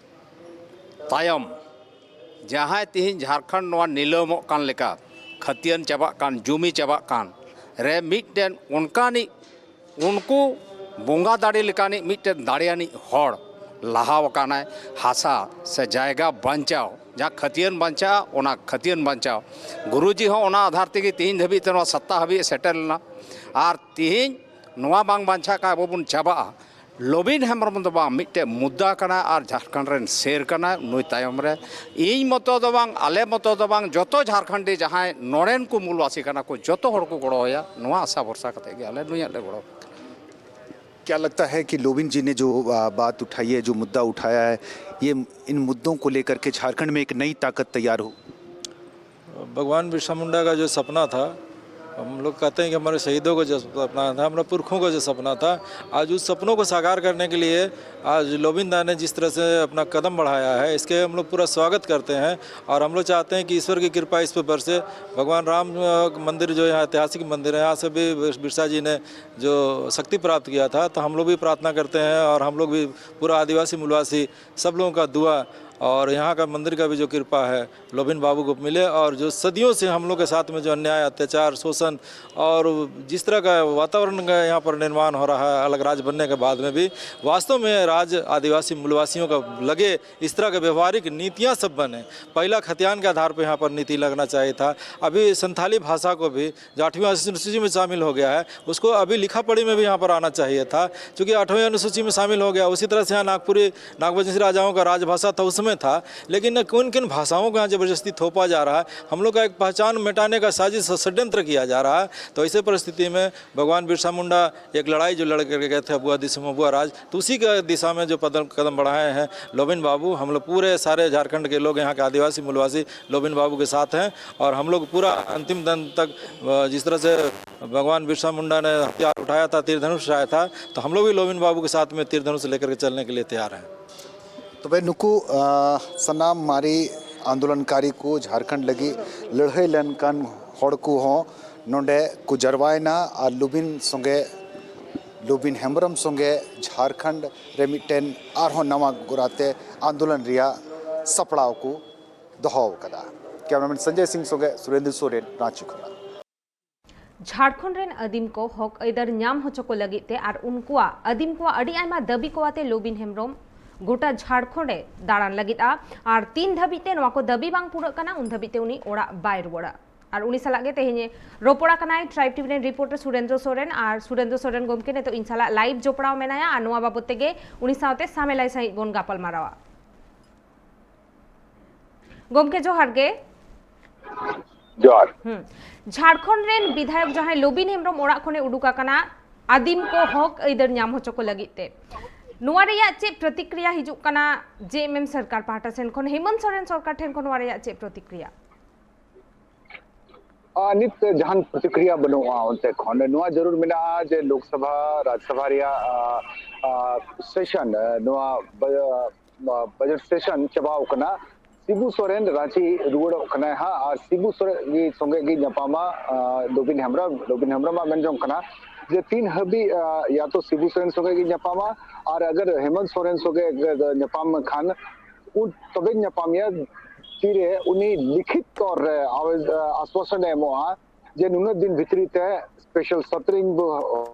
ᱛᱟᱭᱚᱢ ᱡᱟᱦᱟᱸᱭ ᱛᱤᱦᱤᱧ ᱡᱷᱟᱲᱠᱷᱚᱸᱰ ᱱᱚᱣᱟ ᱱᱤᱞᱟᱹᱢᱚᱜ ᱠᱟᱱ ᱞᱮᱠᱟ, ᱠᱷᱟᱹᱛᱤᱭᱟᱹᱱ ᱪᱟᱵᱟᱜ ᱠᱟᱱ, ᱡᱩᱢᱤ ᱪᱟᱵᱟᱜ ᱠᱟᱱ ᱨᱮ ᱢᱤᱫᱴᱮᱱ ᱚᱱᱠᱟᱱᱤᱡ ᱩᱱᱠᱩ ᱵᱚᱸᱜᱟ ᱫᱟᱲᱮ ᱞᱮᱠᱟᱱᱤᱡ ᱢᱤᱫᱴᱮᱱ ᱫᱟᱲᱮᱭᱟᱱᱤᱡ ᱦᱚᱲ ᱞᱟᱦᱟᱣ ᱟᱠᱟᱱᱟᱭ᱾ ᱦᱟᱥᱟ ᱥᱮ ᱡᱟᱭᱜᱟ ᱵᱟᱧᱪᱟᱣ, ᱡᱟᱦᱟᱸ ᱠᱷᱟᱹᱛᱤᱭᱟᱹᱱ ᱵᱟᱧᱪᱟᱜᱼᱟ, ᱚᱱᱟ ᱠᱷᱟᱹᱛᱤᱭᱟᱹᱱ ᱵᱟᱧᱪᱟᱣ᱾ ᱜᱩᱨᱩᱡᱤ ᱦᱚᱸ ᱚᱱᱟ ᱟᱫᱷᱟᱨ ᱛᱮᱜᱮ ᱛᱤᱦᱤᱧ ᱫᱷᱟᱹᱵᱤᱡ ᱛᱮ ᱱᱚᱣᱟ ᱥᱟᱛᱛᱟ ᱦᱟᱹᱵᱤᱡ ᱮ ᱥᱮᱴᱮᱨ ᱞᱮᱱᱟ᱾ ᱟᱨ ᱛᱤᱦᱤᱧ ᱱᱚᱣᱟ ᱵᱟᱝ ᱵᱟᱧᱪᱟᱜ ᱠᱷᱟᱱ ᱟᱵᱚ ᱵᱚᱱ ᱪᱟᱵᱟᱜᱼᱟ᱾ ᱞᱚᱵᱤᱱ ᱦᱮᱢᱵᱨᱚᱢ ᱫᱚ ᱵᱟᱝ, ᱢᱤᱫᱴᱮᱡ ᱢᱩᱫᱽᱫᱟ ᱠᱟᱱᱟ ᱟᱨ ᱡᱷᱟᱲᱠᱷᱚᱸᱰ ᱨᱮᱱ ᱥᱮᱨ ᱠᱟᱱᱟᱭ᱾ ᱱᱩᱭ ᱛᱟᱭᱚᱢ ᱨᱮ ᱤᱧ ᱢᱚᱛᱚ ᱫᱚ ᱵᱟᱝ, ᱟᱞᱮ ᱢᱚᱛᱚ ᱫᱚ ᱵᱟᱝ, ᱡᱚᱛᱚ ᱡᱷᱟᱲᱠᱷᱚᱸᱰᱤ ᱡᱟᱦᱟᱸᱭ ᱱᱚᱰᱮᱱ ᱠᱚ ᱢᱩᱞᱵᱟᱥᱤ ᱠᱟᱱᱟ ᱠᱚ, ᱡᱚᱛᱚ ᱦᱚᱲ ᱠᱚ ᱜᱚᱲᱚ ᱟᱭᱟ᱾ ᱱᱚᱣᱟ ᱟᱥᱟ ᱵᱷᱚᱨᱥᱟ ᱠᱟᱛᱮ ᱜᱮ ᱟᱞᱮ ᱱᱩᱭᱟᱜ ᱞᱮ ᱜᱚᱲᱚ᱾ क्या लगता है कि लोबिन जी ने जो, आ, बात उठाई है, जो मुद्दा उठाया है, ये, इन मुद्दों को लेकर के झारखंड में एक नई ताकत तैयार हो? भगवान बिरसा मुंडा का जो सपना था, हम लोग कहते हैं कि हमारे शहीदों का जो सपना था, हमारे पुरखों का जो सपना था, आज उस सपनों को साकार करने के लिए आज लोबिन दा ने जिस तरह से अपना कदम बढ़ाया है, इसके हम लोग पूरा स्वागत करते हैं। और हम लोग चाहते हैं कि ईश्वर की कृपा इस पर बरसे। भगवान राम, अ, मंदिर जो यहाँ ऐतिहासिक मंदिर है, यहाँ से भी बिर-, बिरसा जी ने जो शक्ति प्राप्त किया था, तो हम लोग भी प्रार्थना करते हैं और हम लोग भी, पूरा आदिवासी मूलवासी, सब लोगों का दुआ और यहाँ का मंदिर का भी जो कृपा है, लोबिन बाबू को मिले। और जो सदियों से हम लोग के साथ में जो अन्याय, अत्याचार, शोषण और जिस तरह का वातावरण का यहाँ पर निर्माण हो रहा है अलग राज्य बनने के बाद में भी, वास्तव में राज्य आदिवासी मूलवासियों का लगे, इस तरह के व्यवहारिक नीतियाँ सब बने। पहला खतियान के आधार पर यहाँ पर नीति लगना चाहिए था। अभी संथाली भाषा को भी जो आठवीं अनुसूची में शामिल हो गया है, उसको अभी लिखा पढ़ी में भी यहाँ पर आना चाहिए था, क्योंकि आठवीं अनुसूची में शामिल हो गया। उसी तरह से यहाँ नागपुरी, नागवंशी राजाओं का राजभाषा था, उस समय था, लेकिन किन किन भाषाओं को यहाँ जबरदस्ती थोपा जा रहा है, हम लोग का एक पहचान मिटाने का साजिश, षड्यंत्र किया जा रहा है। तो ऐसे परिस्थिति में भगवान बिरसा मुंडा एक लड़ाई जो लड़ करके गए थे अबुआ दिशा मबुआ राज, तो उसी के दिशा में जो पदम, कदम बढ़ाए हैं लोबिन बाबू, हम लोग पूरे सारे झारखंड के लोग, यहाँ के आदिवासी मूलवासी लोबिन बाबू के साथ हैं। और हम लोग पूरा अंतिम दिन तक, अ, जिस तरह से भगवान बिरसा मुंडा ने हथियार उठाया था, तीर धनुष उठाया था, तो हम लोग भी लोबिन बाबू के साथ में तीर धनुष लेकर के चलने के लिए तैयार हैं। ᱛᱚᱵᱮ ᱱᱩᱠᱩ, ᱟ, ᱥᱟᱱᱟᱢ ᱢᱟᱨᱮ ᱟᱱᱫᱳᱞᱚᱱᱠᱟᱨᱤ ᱠᱚ, ᱡᱷᱟᱲᱠᱷᱚᱸᱰ ᱞᱟᱹᱜᱤᱫ ᱞᱟᱹᱲᱦᱟᱹᱭ ᱞᱮᱱᱠᱟᱱ ᱦᱚᱲ ᱠᱚᱦᱚᱸ ᱱᱚᱰᱮ ᱠᱚ ᱡᱟᱨᱣᱟᱭᱮᱱᱟ ᱟᱨ ᱞᱩᱵᱤᱱ ᱥᱚᱸᱜᱮ, ᱞᱩᱵᱤᱱ ᱦᱮᱢᱵᱨᱚᱢ ᱥᱚᱸᱜᱮ ᱡᱷᱟᱲᱠᱷᱚᱸᱰ ᱨᱮ ᱢᱤᱫᱴᱮᱱ ᱟᱨᱦᱚᱸ ᱱᱟᱣᱟ ᱜᱚᱨᱟᱛᱮ ᱟᱱᱫᱳᱞᱚᱱ ᱨᱮᱭᱟᱜ ᱥᱟᱯᱲᱟᱣ ᱠᱚ ᱫᱚᱦᱚ ᱟᱠᱟᱫᱟ᱾ ᱠᱮᱢᱮᱨᱟᱢᱮᱱ ᱥᱚᱧᱡᱚᱭ ᱥᱤᱝ ᱥᱚᱸᱜᱮ ᱥᱩᱨᱮᱱᱫᱨᱚ ᱥᱚᱨᱮᱱ, ᱨᱟᱸᱪᱤ ᱠᱷᱚᱱᱟᱜ᱾ ᱡᱷᱟᱲᱠᱷᱚᱸᱰ ᱨᱮᱱ ᱟᱹᱫᱤᱢ ᱠᱚ ᱦᱚᱠ ᱟᱹᱭᱫᱟᱹᱨ ᱧᱟᱢ ᱦᱚᱪᱚ ᱠᱚ ᱞᱟᱹᱜᱤᱫ ᱛᱮ ᱟᱨ ᱩᱱᱠᱩᱣᱟᱜ ᱟᱹᱫᱤᱢ ᱠᱚᱣᱟᱜ ᱟᱹᱰᱤ ᱟᱭᱢᱟ ᱫᱟᱹᱵᱤ ᱠᱚ ᱟᱛᱮ ᱞᱚᱵᱤᱱ ᱦᱮᱢᱵᱨᱚᱢ ᱜᱚᱴᱟ ᱡᱷᱟᱲᱠᱷᱚᱸᱰ ᱮ ᱫᱟᱬᱟᱱ ᱞᱟᱹᱜᱤᱫᱼᱟ᱾ ᱟᱨ ᱛᱤᱱ ᱫᱷᱟᱹᱵᱤᱡ ᱛᱮ ᱱᱚᱣᱟ ᱠᱚ ᱫᱟᱹᱵᱤ ᱵᱟᱝ ᱯᱩᱨᱟᱹᱜ ᱠᱟᱱᱟ, ᱩᱱ ᱫᱷᱟᱹᱵᱤᱡ ᱛᱮ ᱩᱱᱤ ᱚᱲᱟᱜ ᱵᱟᱭ ᱨᱩᱣᱟᱹᱲᱟ᱾ ᱟᱨ ᱩᱱᱤ ᱥᱟᱞᱟᱜ ᱜᱮ ᱛᱮᱦᱮᱧ ᱮ ᱨᱚᱯᱚᱲ ᱟᱠᱟᱱᱟᱭ ᱴᱨᱟᱭᱤᱵᱽ ᱴᱤᱵᱷᱤ ᱨᱮᱱ ᱨᱤᱯᱳᱨᱴᱟᱨ ᱥᱩᱨᱮᱱᱫᱨᱚ ᱥᱚᱨᱮᱱ᱾ ᱟᱨ ᱥᱩᱨᱮᱱᱫᱨᱚ ᱥᱚᱨᱮᱱ ᱜᱚᱢᱠᱮ ᱱᱤᱛᱚᱜ ᱤᱧ ᱥᱟᱞᱟᱜ ᱞᱟᱭᱤᱵᱷ ᱡᱚᱯᱲᱟᱣ ᱢᱮᱱᱟᱭᱟ ᱟᱨ ᱱᱚᱣᱟ ᱵᱟᱵᱚᱛ ᱛᱮᱜᱮ ᱩᱱᱤ ᱥᱟᱶᱛᱮ ᱥᱟᱢᱮᱞᱟᱭ ᱥᱟᱺᱦᱤᱡ ᱵᱚᱱ ᱜᱟᱯᱟᱞ ᱢᱟᱨᱟᱣᱟ᱾ ᱜᱚᱢᱠᱮ, ᱡᱚᱦᱟᱨ ᱜᱮ᱾ ᱡᱚᱦᱟᱨ᱾ ᱦᱩᱸ᱾ ᱡᱷᱟᱲᱠᱷᱚᱸᱰ ᱨᱮᱱ ᱵᱤᱫᱷᱟᱭᱚᱠ ᱡᱟᱦᱟᱸᱭ ᱞᱚᱵᱤᱱ ᱦᱮᱢᱵᱨᱚᱢ ᱚᱲᱟᱜ ᱠᱷᱚᱱᱮ ᱩᱰᱩᱠ ᱟᱠᱟᱱᱟ ᱟᱹᱫᱤᱢ ᱠᱚ ᱦᱚᱠ ᱟᱹᱭᱫᱟᱹᱨ ᱧᱟᱢ ᱦᱚᱪᱚ ᱠᱚ ᱞᱟᱹᱜᱤᱫ ᱛᱮ, ᱱᱚᱣᱟ ᱨᱮᱭᱟᱜ ᱪᱮᱫ ᱯᱨᱚᱛᱤᱠᱨᱤᱭᱟ ᱦᱤᱡᱩᱜ ᱠᱟᱱᱟ ᱡᱮ ᱮᱢ ᱮᱢ ᱥᱚᱨᱠᱟᱨ ᱯᱟᱦᱴᱟ ᱥᱮᱱ ᱠᱷᱚᱱ, ᱦᱮᱢᱚᱱᱛ ᱥᱚᱨᱮᱱ ᱥᱚᱨᱠᱟᱨ ᱴᱷᱮᱱ ᱠᱷᱚᱱ ᱱᱚᱣᱟ ᱨᱮᱭᱟᱜ ᱪᱮᱫ ᱯᱨᱚᱛᱤᱠᱨᱤᱭᱟ? ᱟᱨ ᱱᱤᱛ ᱡᱟᱦᱟᱱ ᱯᱨᱚᱛᱤᱠᱨᱤᱭᱟ ᱵᱟᱹᱱᱩᱜᱼᱟ ᱚᱱᱛᱮ ᱠᱷᱚᱱ᱾ ᱱᱚᱣᱟ ᱡᱟᱹᱨᱩᱲ ᱢᱮᱱᱟᱜᱼᱟ ᱡᱮ ᱞᱳᱠᱥᱚᱵᱷᱟ, ᱨᱟᱡᱽᱥᱚᱵᱷᱟ ᱨᱮᱭᱟᱜ, ᱟ, ᱟ, ᱥᱮᱥᱚᱱ, ᱟ, ᱱᱚᱣᱟ ᱵᱟ-, ᱟ, ᱵᱟᱡᱮᱴ ᱥᱮᱥᱚᱱ ᱪᱟᱵᱟᱣ ᱠᱟᱱᱟ᱾ ᱥᱤᱵᱩ ᱥᱚᱨᱮᱱ ᱨᱟᱸᱪᱤ ᱨᱩᱣᱟᱹᱲᱚᱜ ᱠᱟᱱᱟᱭ ᱦᱟᱸᱜ, ᱟᱨ ᱥᱤᱵᱩ ᱥᱚᱨᱮᱱ ᱜᱮ ᱥᱚᱸᱜᱮ ᱜᱮ ᱧᱟᱯᱟᱢᱟ, ᱟ, ᱞᱚᱵᱤᱱ ᱦᱮᱢᱵᱨᱚᱢ᱾ ᱞᱚᱵᱤᱱ ᱦᱮᱢᱵᱨᱚᱢᱟᱜ ᱢᱮᱱ ᱡᱚᱝ ᱠᱟᱱᱟ ᱡᱮ ᱛᱤᱱ ᱦᱟᱹᱵᱤᱡ, ᱟ, ᱭᱟ ᱛᱚ ᱥᱤᱵᱩ ᱥᱚᱨᱮᱱ ᱥᱚᱸᱜᱮ ᱜᱮ ᱧᱟᱯᱟᱢᱟ, ᱟᱨ ᱟᱜᱟᱨ ᱦᱮᱢᱚᱱᱛ ᱥᱚᱨᱮᱱ ᱥᱚᱸᱜᱮ ᱜᱮ ᱧᱟᱯᱟᱢ ᱠᱷᱟᱱ ᱩᱱ ᱛᱚᱵᱮᱧ ᱧᱟᱯᱟᱢᱮᱭᱟ, ᱛᱤᱨᱮ ᱩᱱᱤ ᱞᱤᱠᱷᱤᱛ ᱛᱚᱨ ᱨᱮ ᱟᱵᱮ-, ᱟᱥᱣᱟᱥᱚᱱᱮ ᱮᱢᱚᱜᱼᱟ ᱡᱮ ᱱᱩᱱᱟᱹᱜ ᱫᱤᱱ ᱵᱷᱤᱛᱨᱤ ᱛᱮ special suffering ᱵᱚ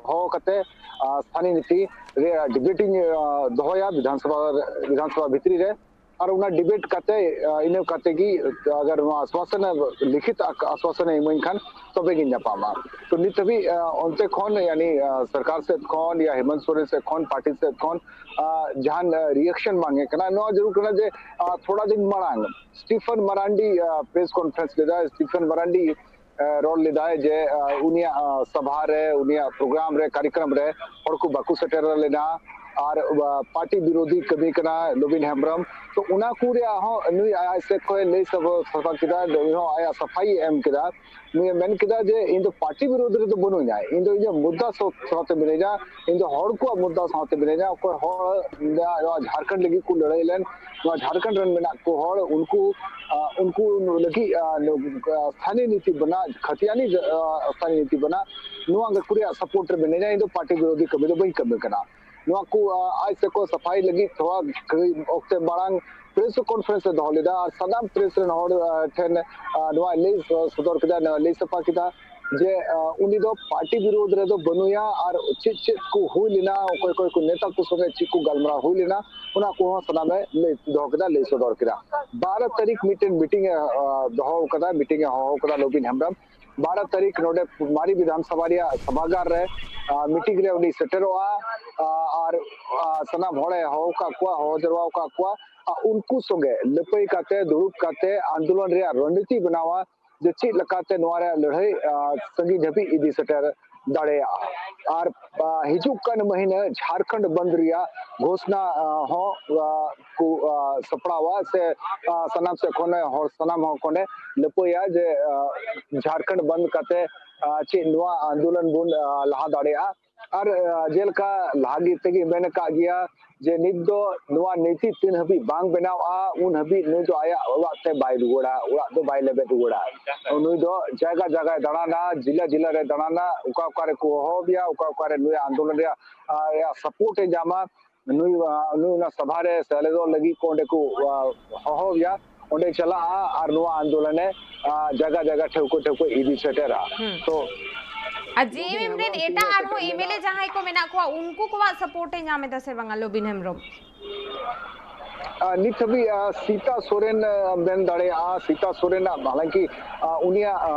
ᱦᱚᱦᱚ ᱠᱟᱛᱮ, ᱟ, ᱥᱛᱷᱟᱱᱤᱭᱚ ᱱᱤᱛᱤ ᱨᱮ debate ᱤᱧ, ᱟ, ᱫᱚᱦᱚᱭᱟ ᱵᱤᱫᱷᱟᱱ ᱥᱚᱵᱷᱟ, ᱵᱤᱫᱷᱟᱱ ᱥᱚᱵᱷᱟ ᱵᱷᱤᱛᱨᱤ ᱨᱮ᱾ ᱟᱨ ᱚᱱᱟ debate ᱠᱟᱛᱮ, ᱟ, ᱤᱱᱟᱹ ᱠᱟᱛᱮ ᱜᱮ, ᱟᱜᱟᱨ ᱱᱚᱣᱟ ᱟᱥᱣᱟᱥᱚᱱ ᱮ, ᱞᱤᱠᱷᱤᱛ ᱟᱠ-, ᱟᱥᱣᱟᱥᱚᱱ ᱮ ᱤᱢᱟᱹᱧ ᱠᱷᱟᱱ, ᱛᱚᱵᱮ ᱜᱤᱧ ᱧᱟᱯᱟᱢᱟ᱾ ᱛᱚ ᱱᱤᱛ ᱦᱟᱹᱵᱤᱡ, ᱟ, ᱚᱱᱛᱮ ᱠᱷᱚᱱ, ᱭᱟᱱᱤ, ᱟ, ᱥᱚᱨᱠᱟᱨ ᱥᱮᱫ ᱠᱷᱚᱱ ᱭᱟ ᱦᱮᱢᱚᱱᱛ ᱥᱚᱨᱮᱱ ᱥᱮᱫ ᱠᱷᱚᱱ, ᱯᱟᱨᱴᱤ ᱥᱮᱫ ᱠᱷᱚᱱ, ᱟ, ᱡᱟᱦᱟᱱ, ᱟ, reaction ᱵᱟᱝ ᱦᱮᱡ ᱠᱟᱱᱟ᱾ ᱱᱚᱣᱟ ᱡᱟᱹᱨᱩᱲ ᱠᱟᱱᱟ ᱡᱮ, ᱟ, ᱛᱷᱚᱲᱟ ᱫᱤᱱ ᱢᱟᱲᱟᱝ ᱥᱴᱤᱯᱷᱮᱱ ᱢᱟᱨᱟᱱᱰᱤ, ᱟ, press conference ᱞᱮᱫᱟᱭ᱾ ᱥᱴᱤᱯᱷᱮᱱ ᱢᱟᱨᱟᱱᱰᱤ, ᱟ, ᱨᱚᱲ ᱞᱮᱫᱟᱭ ᱡᱮ, ᱟ, ᱩᱱᱤᱭᱟᱜ, ᱟ, ᱥᱟᱵᱷᱟ ᱨᱮ, ᱩᱱᱤᱭᱟᱜ program ᱨᱮ, ᱠᱟᱨᱭᱚᱠᱨᱚᱢ ᱨᱮ ᱦᱚᱲ ᱠᱚ ᱵᱟᱠᱚ ᱥᱮᱴᱮᱨ ᱞᱮᱱᱟ᱾ ᱟᱨ, ᱟ, ᱯᱟᱨᱴᱤ ᱵᱤᱨᱳᱫᱷᱤ ᱠᱟᱹᱢᱤ ᱠᱟᱱᱟ ᱞᱚᱵᱤᱱ ᱦᱮᱢᱵᱨᱚᱢ᱾ ᱛᱚ ᱚᱱᱟ ᱠᱚ ᱨᱮᱭᱟᱜ ᱦᱚᱸ ᱱᱩᱭ ᱟᱡ ᱥᱮᱫ ᱠᱷᱚᱱ ᱞᱟᱹᱭ ᱥᱟᱯᱷᱟ, ᱥᱟᱯᱷᱟ ᱠᱮᱫᱟ, ᱱᱩᱭ ᱦᱚᱸ ᱟᱭᱟᱜ ᱥᱟᱯᱷᱟᱭ ᱮᱢ ᱠᱮᱫᱟ᱾ ᱱᱩᱭᱮ ᱢᱮᱱ ᱠᱮᱫᱟ ᱡᱮ, "ᱤᱧ ᱫᱚ ᱯᱟᱨᱴᱤ ᱵᱤᱨᱳᱫᱷ ᱨᱮᱫᱚ ᱵᱟᱹᱱᱩᱧᱟ, ᱤᱧ ᱫᱚ ᱤᱧᱟᱹᱜ ᱢᱩᱫᱽᱫᱟ ᱥᱟᱶ-, ᱥᱟᱶᱛᱮ ᱢᱤᱱᱟᱹᱧᱟ, ᱤᱧ ᱫᱚ ᱦᱚᱲ ᱠᱚᱣᱟᱜ ᱢᱩᱫᱽᱫᱟ ᱥᱟᱶᱛᱮ ᱢᱤᱱᱟᱹᱧᱟ, ᱚᱠᱚᱭ ᱦᱚᱲ ᱱᱚᱣᱟ ᱡᱷᱟᱲᱠᱷᱚᱸᱰ ᱞᱟᱹᱜᱤᱫ ᱠᱚ ᱞᱟᱹᱲᱦᱟᱹᱭ ᱞᱮᱱ, ᱱᱚᱣᱟ ᱡᱷᱟᱲᱠᱷᱚᱸᱰ ᱨᱮᱱ ᱢᱮᱱᱟᱜ ᱠᱚ ᱦᱚᱲ, ᱩᱱᱠᱩ, ᱟ, ᱩᱱᱠᱩ ᱞᱟᱹᱜᱤᱫ, ᱟ, ᱱᱚ-, ᱟ, ᱥᱛᱷᱟᱱᱤᱭᱚ ᱱᱤᱛᱤ ᱵᱮᱱᱟᱣ, ᱠᱷᱟᱛᱤᱭᱟᱱᱤ, ᱟ, ᱥᱛᱷᱟᱱᱤᱭᱚ ᱱᱤᱛᱤ ᱵᱮᱱᱟᱣ, ᱱᱚᱣᱟ ᱠᱚ ᱨᱮᱭᱟᱜ support ᱨᱮ ᱢᱤᱱᱟᱹᱧᱟ, ᱤᱧ ᱫᱚ ᱯᱟᱨᱴᱤ ᱵᱤᱨᱳᱫᱷᱤ ᱠᱟᱹᱢᱤ ᱫᱚ ᱵᱟᱹᱧ ᱠᱟᱹᱢᱤ ᱠᱟᱱᱟ᱾" ᱱᱚᱣᱟ ᱠᱚ, ᱟ, ᱟᱡ ᱥᱮᱫ ᱠᱚ ᱥᱟᱯᱷᱟᱭ ᱞᱟᱹᱜᱤᱫ ᱛᱷᱚᱲᱟ ᱠᱟᱹᱡ ᱚᱠᱛᱮ ᱢᱟᱲᱟᱝ press conference ᱮ ᱫᱚᱦᱚ ᱞᱮᱫᱟ ᱟᱨ ᱥᱟᱱᱟᱢ press ᱨᱮᱱ ᱦᱚᱲ, ᱟ, ᱴᱷᱮᱱ, ᱟ, ᱱᱚᱣᱟ ᱞᱟᱹᱭ ᱥᱚ-, ᱥᱚᱫᱚᱨ ᱠᱮᱫᱟ, ᱱᱚᱣᱟ ᱞᱟᱹᱭ ᱥᱟᱯᱷᱟ ᱠᱮᱫᱟ ᱡᱮ, ᱟ, ᱩᱱᱤ ᱫᱚ ᱯᱟᱨᱴᱤ ᱵᱤᱨᱳᱫᱷ ᱨᱮᱫᱚ ᱵᱟᱹᱱᱩᱭᱟ ᱟᱨ ᱪᱮᱫ ᱪᱮᱫ ᱠᱚ ᱦᱩᱭ ᱞᱮᱱᱟ, ᱚᱠᱚᱭ ᱚᱠᱚᱭ ᱠᱚ ᱱᱮᱛᱟ ᱠᱚ ᱥᱚᱸᱜᱮ ᱪᱮᱫ ᱠᱚ ᱜᱟᱞᱢᱟᱨᱟᱣ ᱦᱩᱭ ᱞᱮᱱᱟ, ᱚᱱᱟ ᱠᱚᱦᱚᱸ ᱥᱟᱱᱟᱢᱮ ᱞᱟᱹᱭ ᱫᱚᱦᱚ ᱠᱮᱫᱟ, ᱞᱟᱹᱭ ᱥᱚᱫᱚᱨ ᱠᱮᱫᱟ᱾ ᱵᱟᱨᱚ ᱛᱟᱹᱨᱤᱠᱷ ᱢᱤᱫᱴᱮᱱ meeting ᱮ, ᱟ, ᱫᱚᱦᱚ ᱠᱟᱫᱟ, meeting ᱮ ᱦᱚᱦᱚ ᱠᱟᱫᱟ ᱞᱚᱵᱤᱱ ᱦᱮᱢᱵᱨᱚᱢ᱾ ᱵᱟᱨᱚ ᱛᱟᱹᱨᱤᱠᱷ ᱱᱚᱰᱮ ᱢᱟᱨᱤ ᱵᱤᱫᱷᱟᱱ ᱥᱚᱵᱷᱟ ᱨᱮᱭᱟᱜ ᱥᱚᱵᱷᱟᱜᱟᱨ ᱨᱮ, ᱟ, meeting ᱨᱮ ᱩᱱᱤ ᱥᱮᱴᱮᱨᱚᱜᱼᱟ, ᱟ, ᱟᱨ, ᱟ, ᱥᱟᱱᱟᱢ ᱦᱚᱲᱮ ᱦᱚᱦᱚ ᱟᱠᱟᱫ ᱠᱚᱣᱟ, ᱦᱚᱦᱚ ᱡᱟᱨᱣᱟ ᱟᱠᱟᱫ ᱠᱚᱣᱟ᱾ ᱟ, ᱩᱱᱠᱩ ᱥᱚᱸᱜᱮ ᱞᱟᱹᱯᱟᱹᱭ ᱠᱟᱛᱮ, ᱫᱩᱲᱩᱵ ᱠᱟᱛᱮ ᱟᱱᱫᱳᱞᱚᱱ ᱨᱮᱭᱟᱜ ᱨᱚᱱᱱᱤᱛᱤ ᱵᱮᱱᱟᱣᱟ ᱡᱮ ᱪᱮᱫ ᱞᱮᱠᱟᱛᱮ ᱱᱚᱣᱟ ᱨᱮᱭᱟᱜ ᱞᱟᱹᱲᱦᱟᱹᱭ, ᱟ, ᱥᱟᱺᱜᱤᱧ ᱫᱷᱟᱹᱵᱤᱡ ᱤᱫᱤ ᱥᱮᱴᱮᱨ ᱫᱟᱲᱮᱭᱟᱜᱼᱟ᱾ ᱟᱨ, ᱟ, ᱦᱤᱡᱩᱜ ᱠᱟᱱ ᱢᱟᱹᱦᱤᱱᱟᱹ ᱡᱷᱟᱲᱠᱷᱚᱸᱰ ᱵᱚᱱᱫ ᱨᱮᱭᱟᱜ ᱜᱷᱳᱥᱱᱟ, ᱟ, ᱦᱚᱸ, ᱟ, ᱠᱚ, ᱟ, ᱥᱟᱯᱲᱟᱣᱟ ᱥᱮ, ᱟ, ᱥᱟᱱᱟᱢ ᱥᱮᱫ ᱠᱷᱚᱱ ᱦᱚᱲ, ᱥᱟᱱᱟᱢ ᱦᱚᱲ ᱠᱷᱚᱱᱮ ᱞᱟᱹᱯᱟᱹᱭᱟ ᱡᱮ, ᱟ, ᱡᱷᱟᱲᱠᱷᱚᱸᱰ ᱵᱚᱱᱫ ᱠᱟᱛᱮ, ᱟ, ᱪᱮᱫ ᱱᱚᱣᱟ ᱟᱱᱫᱳᱞᱚᱱ ᱵᱚᱱ, ᱟ, ᱞᱟᱦᱟ ᱫᱟᱲᱮᱭᱟᱜᱼᱟ᱾ ᱟᱨ, ᱟ, ᱡᱮᱞᱮᱠᱟ ᱞᱟᱦᱟ ᱜᱮ ᱛᱮᱜᱮ ᱢᱮᱱ ᱟᱠᱟᱫ ᱜᱮᱭᱟ ᱡᱮ ᱱᱤᱛ ᱫᱚ ᱱᱚᱣᱟ ᱱᱤᱛᱤ ᱛᱤᱱ ᱦᱟᱹᱵᱤᱡ ᱵᱟᱝ ᱵᱮᱱᱟᱣᱜᱼᱟ, ᱩᱱ ᱦᱟᱹᱵᱤᱡ ᱱᱩᱭ ᱫᱚ ᱟᱭᱟᱜ ᱚᱲᱟᱜ ᱛᱮ ᱵᱟᱭ ᱨᱩᱣᱟᱹᱲᱟ, ᱚᱲᱟᱜ ᱫᱚ ᱵᱟᱭ ᱞᱮᱵᱮᱫ ᱨᱩᱣᱟᱹᱲᱟ᱾ ᱱᱩᱭ ᱫᱚ ᱡᱟᱭᱜᱟ ᱡᱟᱭᱜᱟᱭ ᱫᱟᱬᱟᱱᱟ, ᱡᱤᱞᱟ ᱡᱤᱞᱟ ᱨᱮ ᱫᱟᱬᱟᱱᱟ, ᱚᱠᱟ ᱚᱠᱟ ᱨᱮᱠᱚ ᱦᱚᱦᱚᱣᱟᱫᱮᱭᱟ, ᱚᱠᱟ ᱚᱠᱟ ᱨᱮ ᱱᱩᱭᱟᱜ ᱟᱱᱫᱳᱞᱚᱱ ᱨᱮᱭᱟᱜ, ᱟ, ᱨᱮᱭᱟᱜ support ᱮ ᱧᱟᱢᱟ, ᱱᱩᱭ, ᱟ, ᱱᱩᱭ ᱚᱱᱟ ᱥᱚᱵᱷᱟ ᱨᱮ ᱥᱮᱞᱮᱫᱚᱜ ᱞᱟᱹᱜᱤᱫ ᱠᱚ ᱚᱸᱰᱮ ᱠᱚ, ᱟ, ᱦᱚᱦᱚᱣᱟᱭᱟ, ᱚᱸᱰᱮ ᱪᱟᱞᱟᱜᱼᱟ ᱟᱨ ᱱᱚᱣᱟ ᱟᱱᱫᱳᱞᱚᱱᱮ, ᱟ, ᱡᱟᱭᱜᱟ ᱡᱟᱭᱜᱟ ᱴᱷᱟᱹᱣᱠᱟᱹ ᱴᱷᱟᱹᱣᱠᱟᱹ ᱤᱫᱤ ᱥᱮᱴᱮᱨᱟ᱾ ᱦᱩᱸ᱾ ᱛᱚ ᱟᱨ ᱡᱮ ᱮᱢ ᱮᱢ ᱨᱮᱱ ᱮᱴᱟᱜ ᱟᱨᱦᱚᱸ ᱮᱢ ᱮᱞ ᱮ ᱡᱟᱦᱟᱸᱭ ᱠᱚ ᱢᱮᱱᱟᱜ ᱠᱚᱣᱟ, ᱩᱱᱠᱩ ᱠᱚᱣᱟᱜ ᱥᱟᱯᱳᱨᱴ ᱮ ᱧᱟᱢ ᱮᱫᱟ ᱥᱮ ᱵᱟᱝᱟ ᱞᱚᱵᱤᱱ ᱦᱮᱢᱵᱨᱚᱢ? ᱟ, ᱱᱤᱛ ᱦᱟᱹᱵᱤᱡ, ᱟ, ᱥᱤᱛᱟ ᱥᱚᱨᱮᱱ, ᱟ, ᱢᱮᱱ ᱫᱟᱲᱮᱭᱟᱜᱼᱟ, ᱥᱤᱛᱟ ᱥᱚᱨᱮᱱᱟᱜ, ᱦᱟᱞᱟᱝᱠᱤ, ᱟ, ᱩᱱᱤᱭᱟᱜ, ᱟ,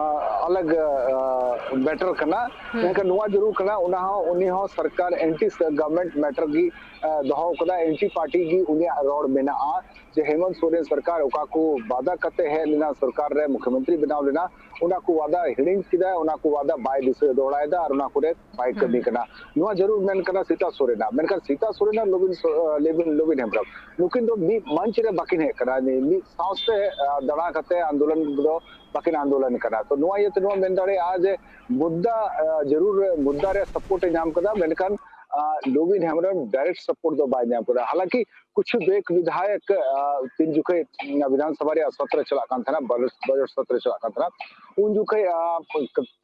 ᱟᱞᱟᱜᱽ, ᱟ, ᱢᱮᱴᱟᱨ ᱠᱟᱱᱟ᱾ ᱦᱩᱸ᱾ ᱢᱮᱱᱠᱷᱟᱱ ᱱᱚᱣᱟ ᱡᱟᱹᱨᱩᱲ ᱠᱟᱱᱟ, ᱚᱱᱟ ᱦᱚᱸ, ᱩᱱᱤ ᱦᱚᱸ ᱥᱚᱨᱠᱟᱨ ᱮᱱᱴᱤ ᱜᱚᱵᱷᱚᱨᱱᱢᱮᱱᱴ ᱢᱮᱴᱟᱨ ᱜᱮ, ᱟ, ᱫᱚᱦᱚ ᱠᱟᱫᱟ, ᱮᱱᱴᱤ ᱯᱟᱨᱴᱤ ᱜᱮ ᱩᱱᱤᱭᱟᱜ ᱨᱚᱲ ᱢᱮᱱᱟᱜᱼᱟ᱾ ᱡᱮ ᱦᱮᱢᱚᱱᱛ ᱥᱚᱨᱮᱱ ᱥᱚᱨᱠᱟᱨ ᱚᱠᱟ ᱠᱚ ᱣᱟᱫᱟ ᱠᱟᱛᱮ ᱦᱮᱡ ᱞᱮᱱᱟ, ᱥᱚᱨᱠᱟᱨ ᱨᱮ ᱢᱩᱠᱷᱭᱚᱢᱚᱱᱛᱨᱤ ᱵᱮᱱᱟᱣ ᱞᱮᱱᱟ, ᱚᱱᱟ ᱠᱚ ᱣᱟᱫᱟ ᱦᱤᱲᱤᱧ ᱠᱮᱫᱟᱭ, ᱚᱱᱟ ᱠᱚ ᱣᱟᱫᱟ ᱵᱟᱭ ᱫᱤᱥᱟᱹ ᱫᱚᱦᱲᱟᱭᱮᱫᱟ ᱟᱨ ᱚᱱᱟ ᱠᱚᱨᱮ ᱵᱟᱭ ᱦᱩᱸ᱾ ᱠᱟᱹᱢᱤ ᱠᱟᱱᱟ᱾ ᱱᱚᱣᱟ ᱡᱟᱹᱨᱩᱲ ᱢᱮᱱ ᱠᱟᱱᱟ ᱥᱤᱛᱟ ᱥᱚᱨᱮᱱᱟᱜ, ᱢᱮᱱᱠᱷᱟᱱ ᱥᱤᱛᱟ ᱥᱚᱨᱮᱱ ᱟᱨ ᱞᱚᱵᱤᱱ ᱥᱚ-, ᱞᱚᱵᱤᱱ, ᱞᱚᱵᱤᱱ ᱦᱮᱢᱵᱨᱚᱢ ᱱᱩᱠᱤᱱ ᱫᱚ ᱢᱤᱫ ᱢᱚᱧᱪ ᱨᱮ ᱵᱟᱹᱠᱤᱱ ᱦᱮᱡ ᱠᱟᱱᱟ, ᱢᱤᱫ ᱥᱟᱶᱛᱮ, ᱟ, ᱫᱟᱬᱟ ᱠᱟᱛᱮ ᱟᱱᱫᱳᱞᱚᱱ ᱫᱚ ᱵᱟᱹᱠᱤᱱ ᱟᱱᱫᱳᱞᱚᱱ ᱠᱟᱱᱟ᱾ ᱛᱚ ᱱᱚᱣᱟ ᱤᱭᱟᱹᱛᱮ ᱱᱚᱣᱟ ᱢᱮᱱ ᱫᱟᱲᱮᱭᱟᱜᱼᱟ ᱡᱮ ᱢᱩᱫᱽᱫᱟ, ᱟ, ᱡᱟᱹᱨᱩᱲ ᱢᱩᱫᱽᱫᱟ ᱨᱮ ᱥᱟᱯᱳᱨᱴ ᱮ ᱧᱟᱢ ᱠᱟᱫᱟ, ᱢᱮᱱᱠᱷᱟᱱ, ᱟ, ᱞᱚᱵᱤᱱ ᱦᱮᱢᱵᱨᱚᱢ ᱰᱟᱭᱨᱮᱠᱴ ᱥᱟᱯᱳᱨᱴ ᱫᱚ ᱵᱟᱭ ᱧᱟᱢ ᱠᱟᱫᱟ᱾ ᱦᱟᱞᱟᱝᱠᱤ ᱠᱩᱪᱷᱩ ᱵᱮᱠ ᱵᱤᱫᱷᱟᱭᱚᱠ, ᱟ, ᱛᱤᱱ ᱡᱚᱠᱷᱮᱡ ᱵᱤᱫᱷᱟᱱ ᱥᱚᱵᱷᱟ ᱨᱮᱭᱟᱜ ᱥᱚᱛᱨᱚ ᱪᱟᱞᱟᱜ ᱠᱟᱱ ᱛᱟᱦᱮᱱᱟ, ᱵᱟᱡᱮᱴ, ᱵᱟᱡᱮᱴ ᱥᱚᱛᱨᱚ ᱪᱟᱞᱟᱜ ᱠᱟᱱ ᱛᱟᱦᱮᱱᱟ, ᱩᱱ ᱡᱚᱠᱷᱮᱡ, ᱟ,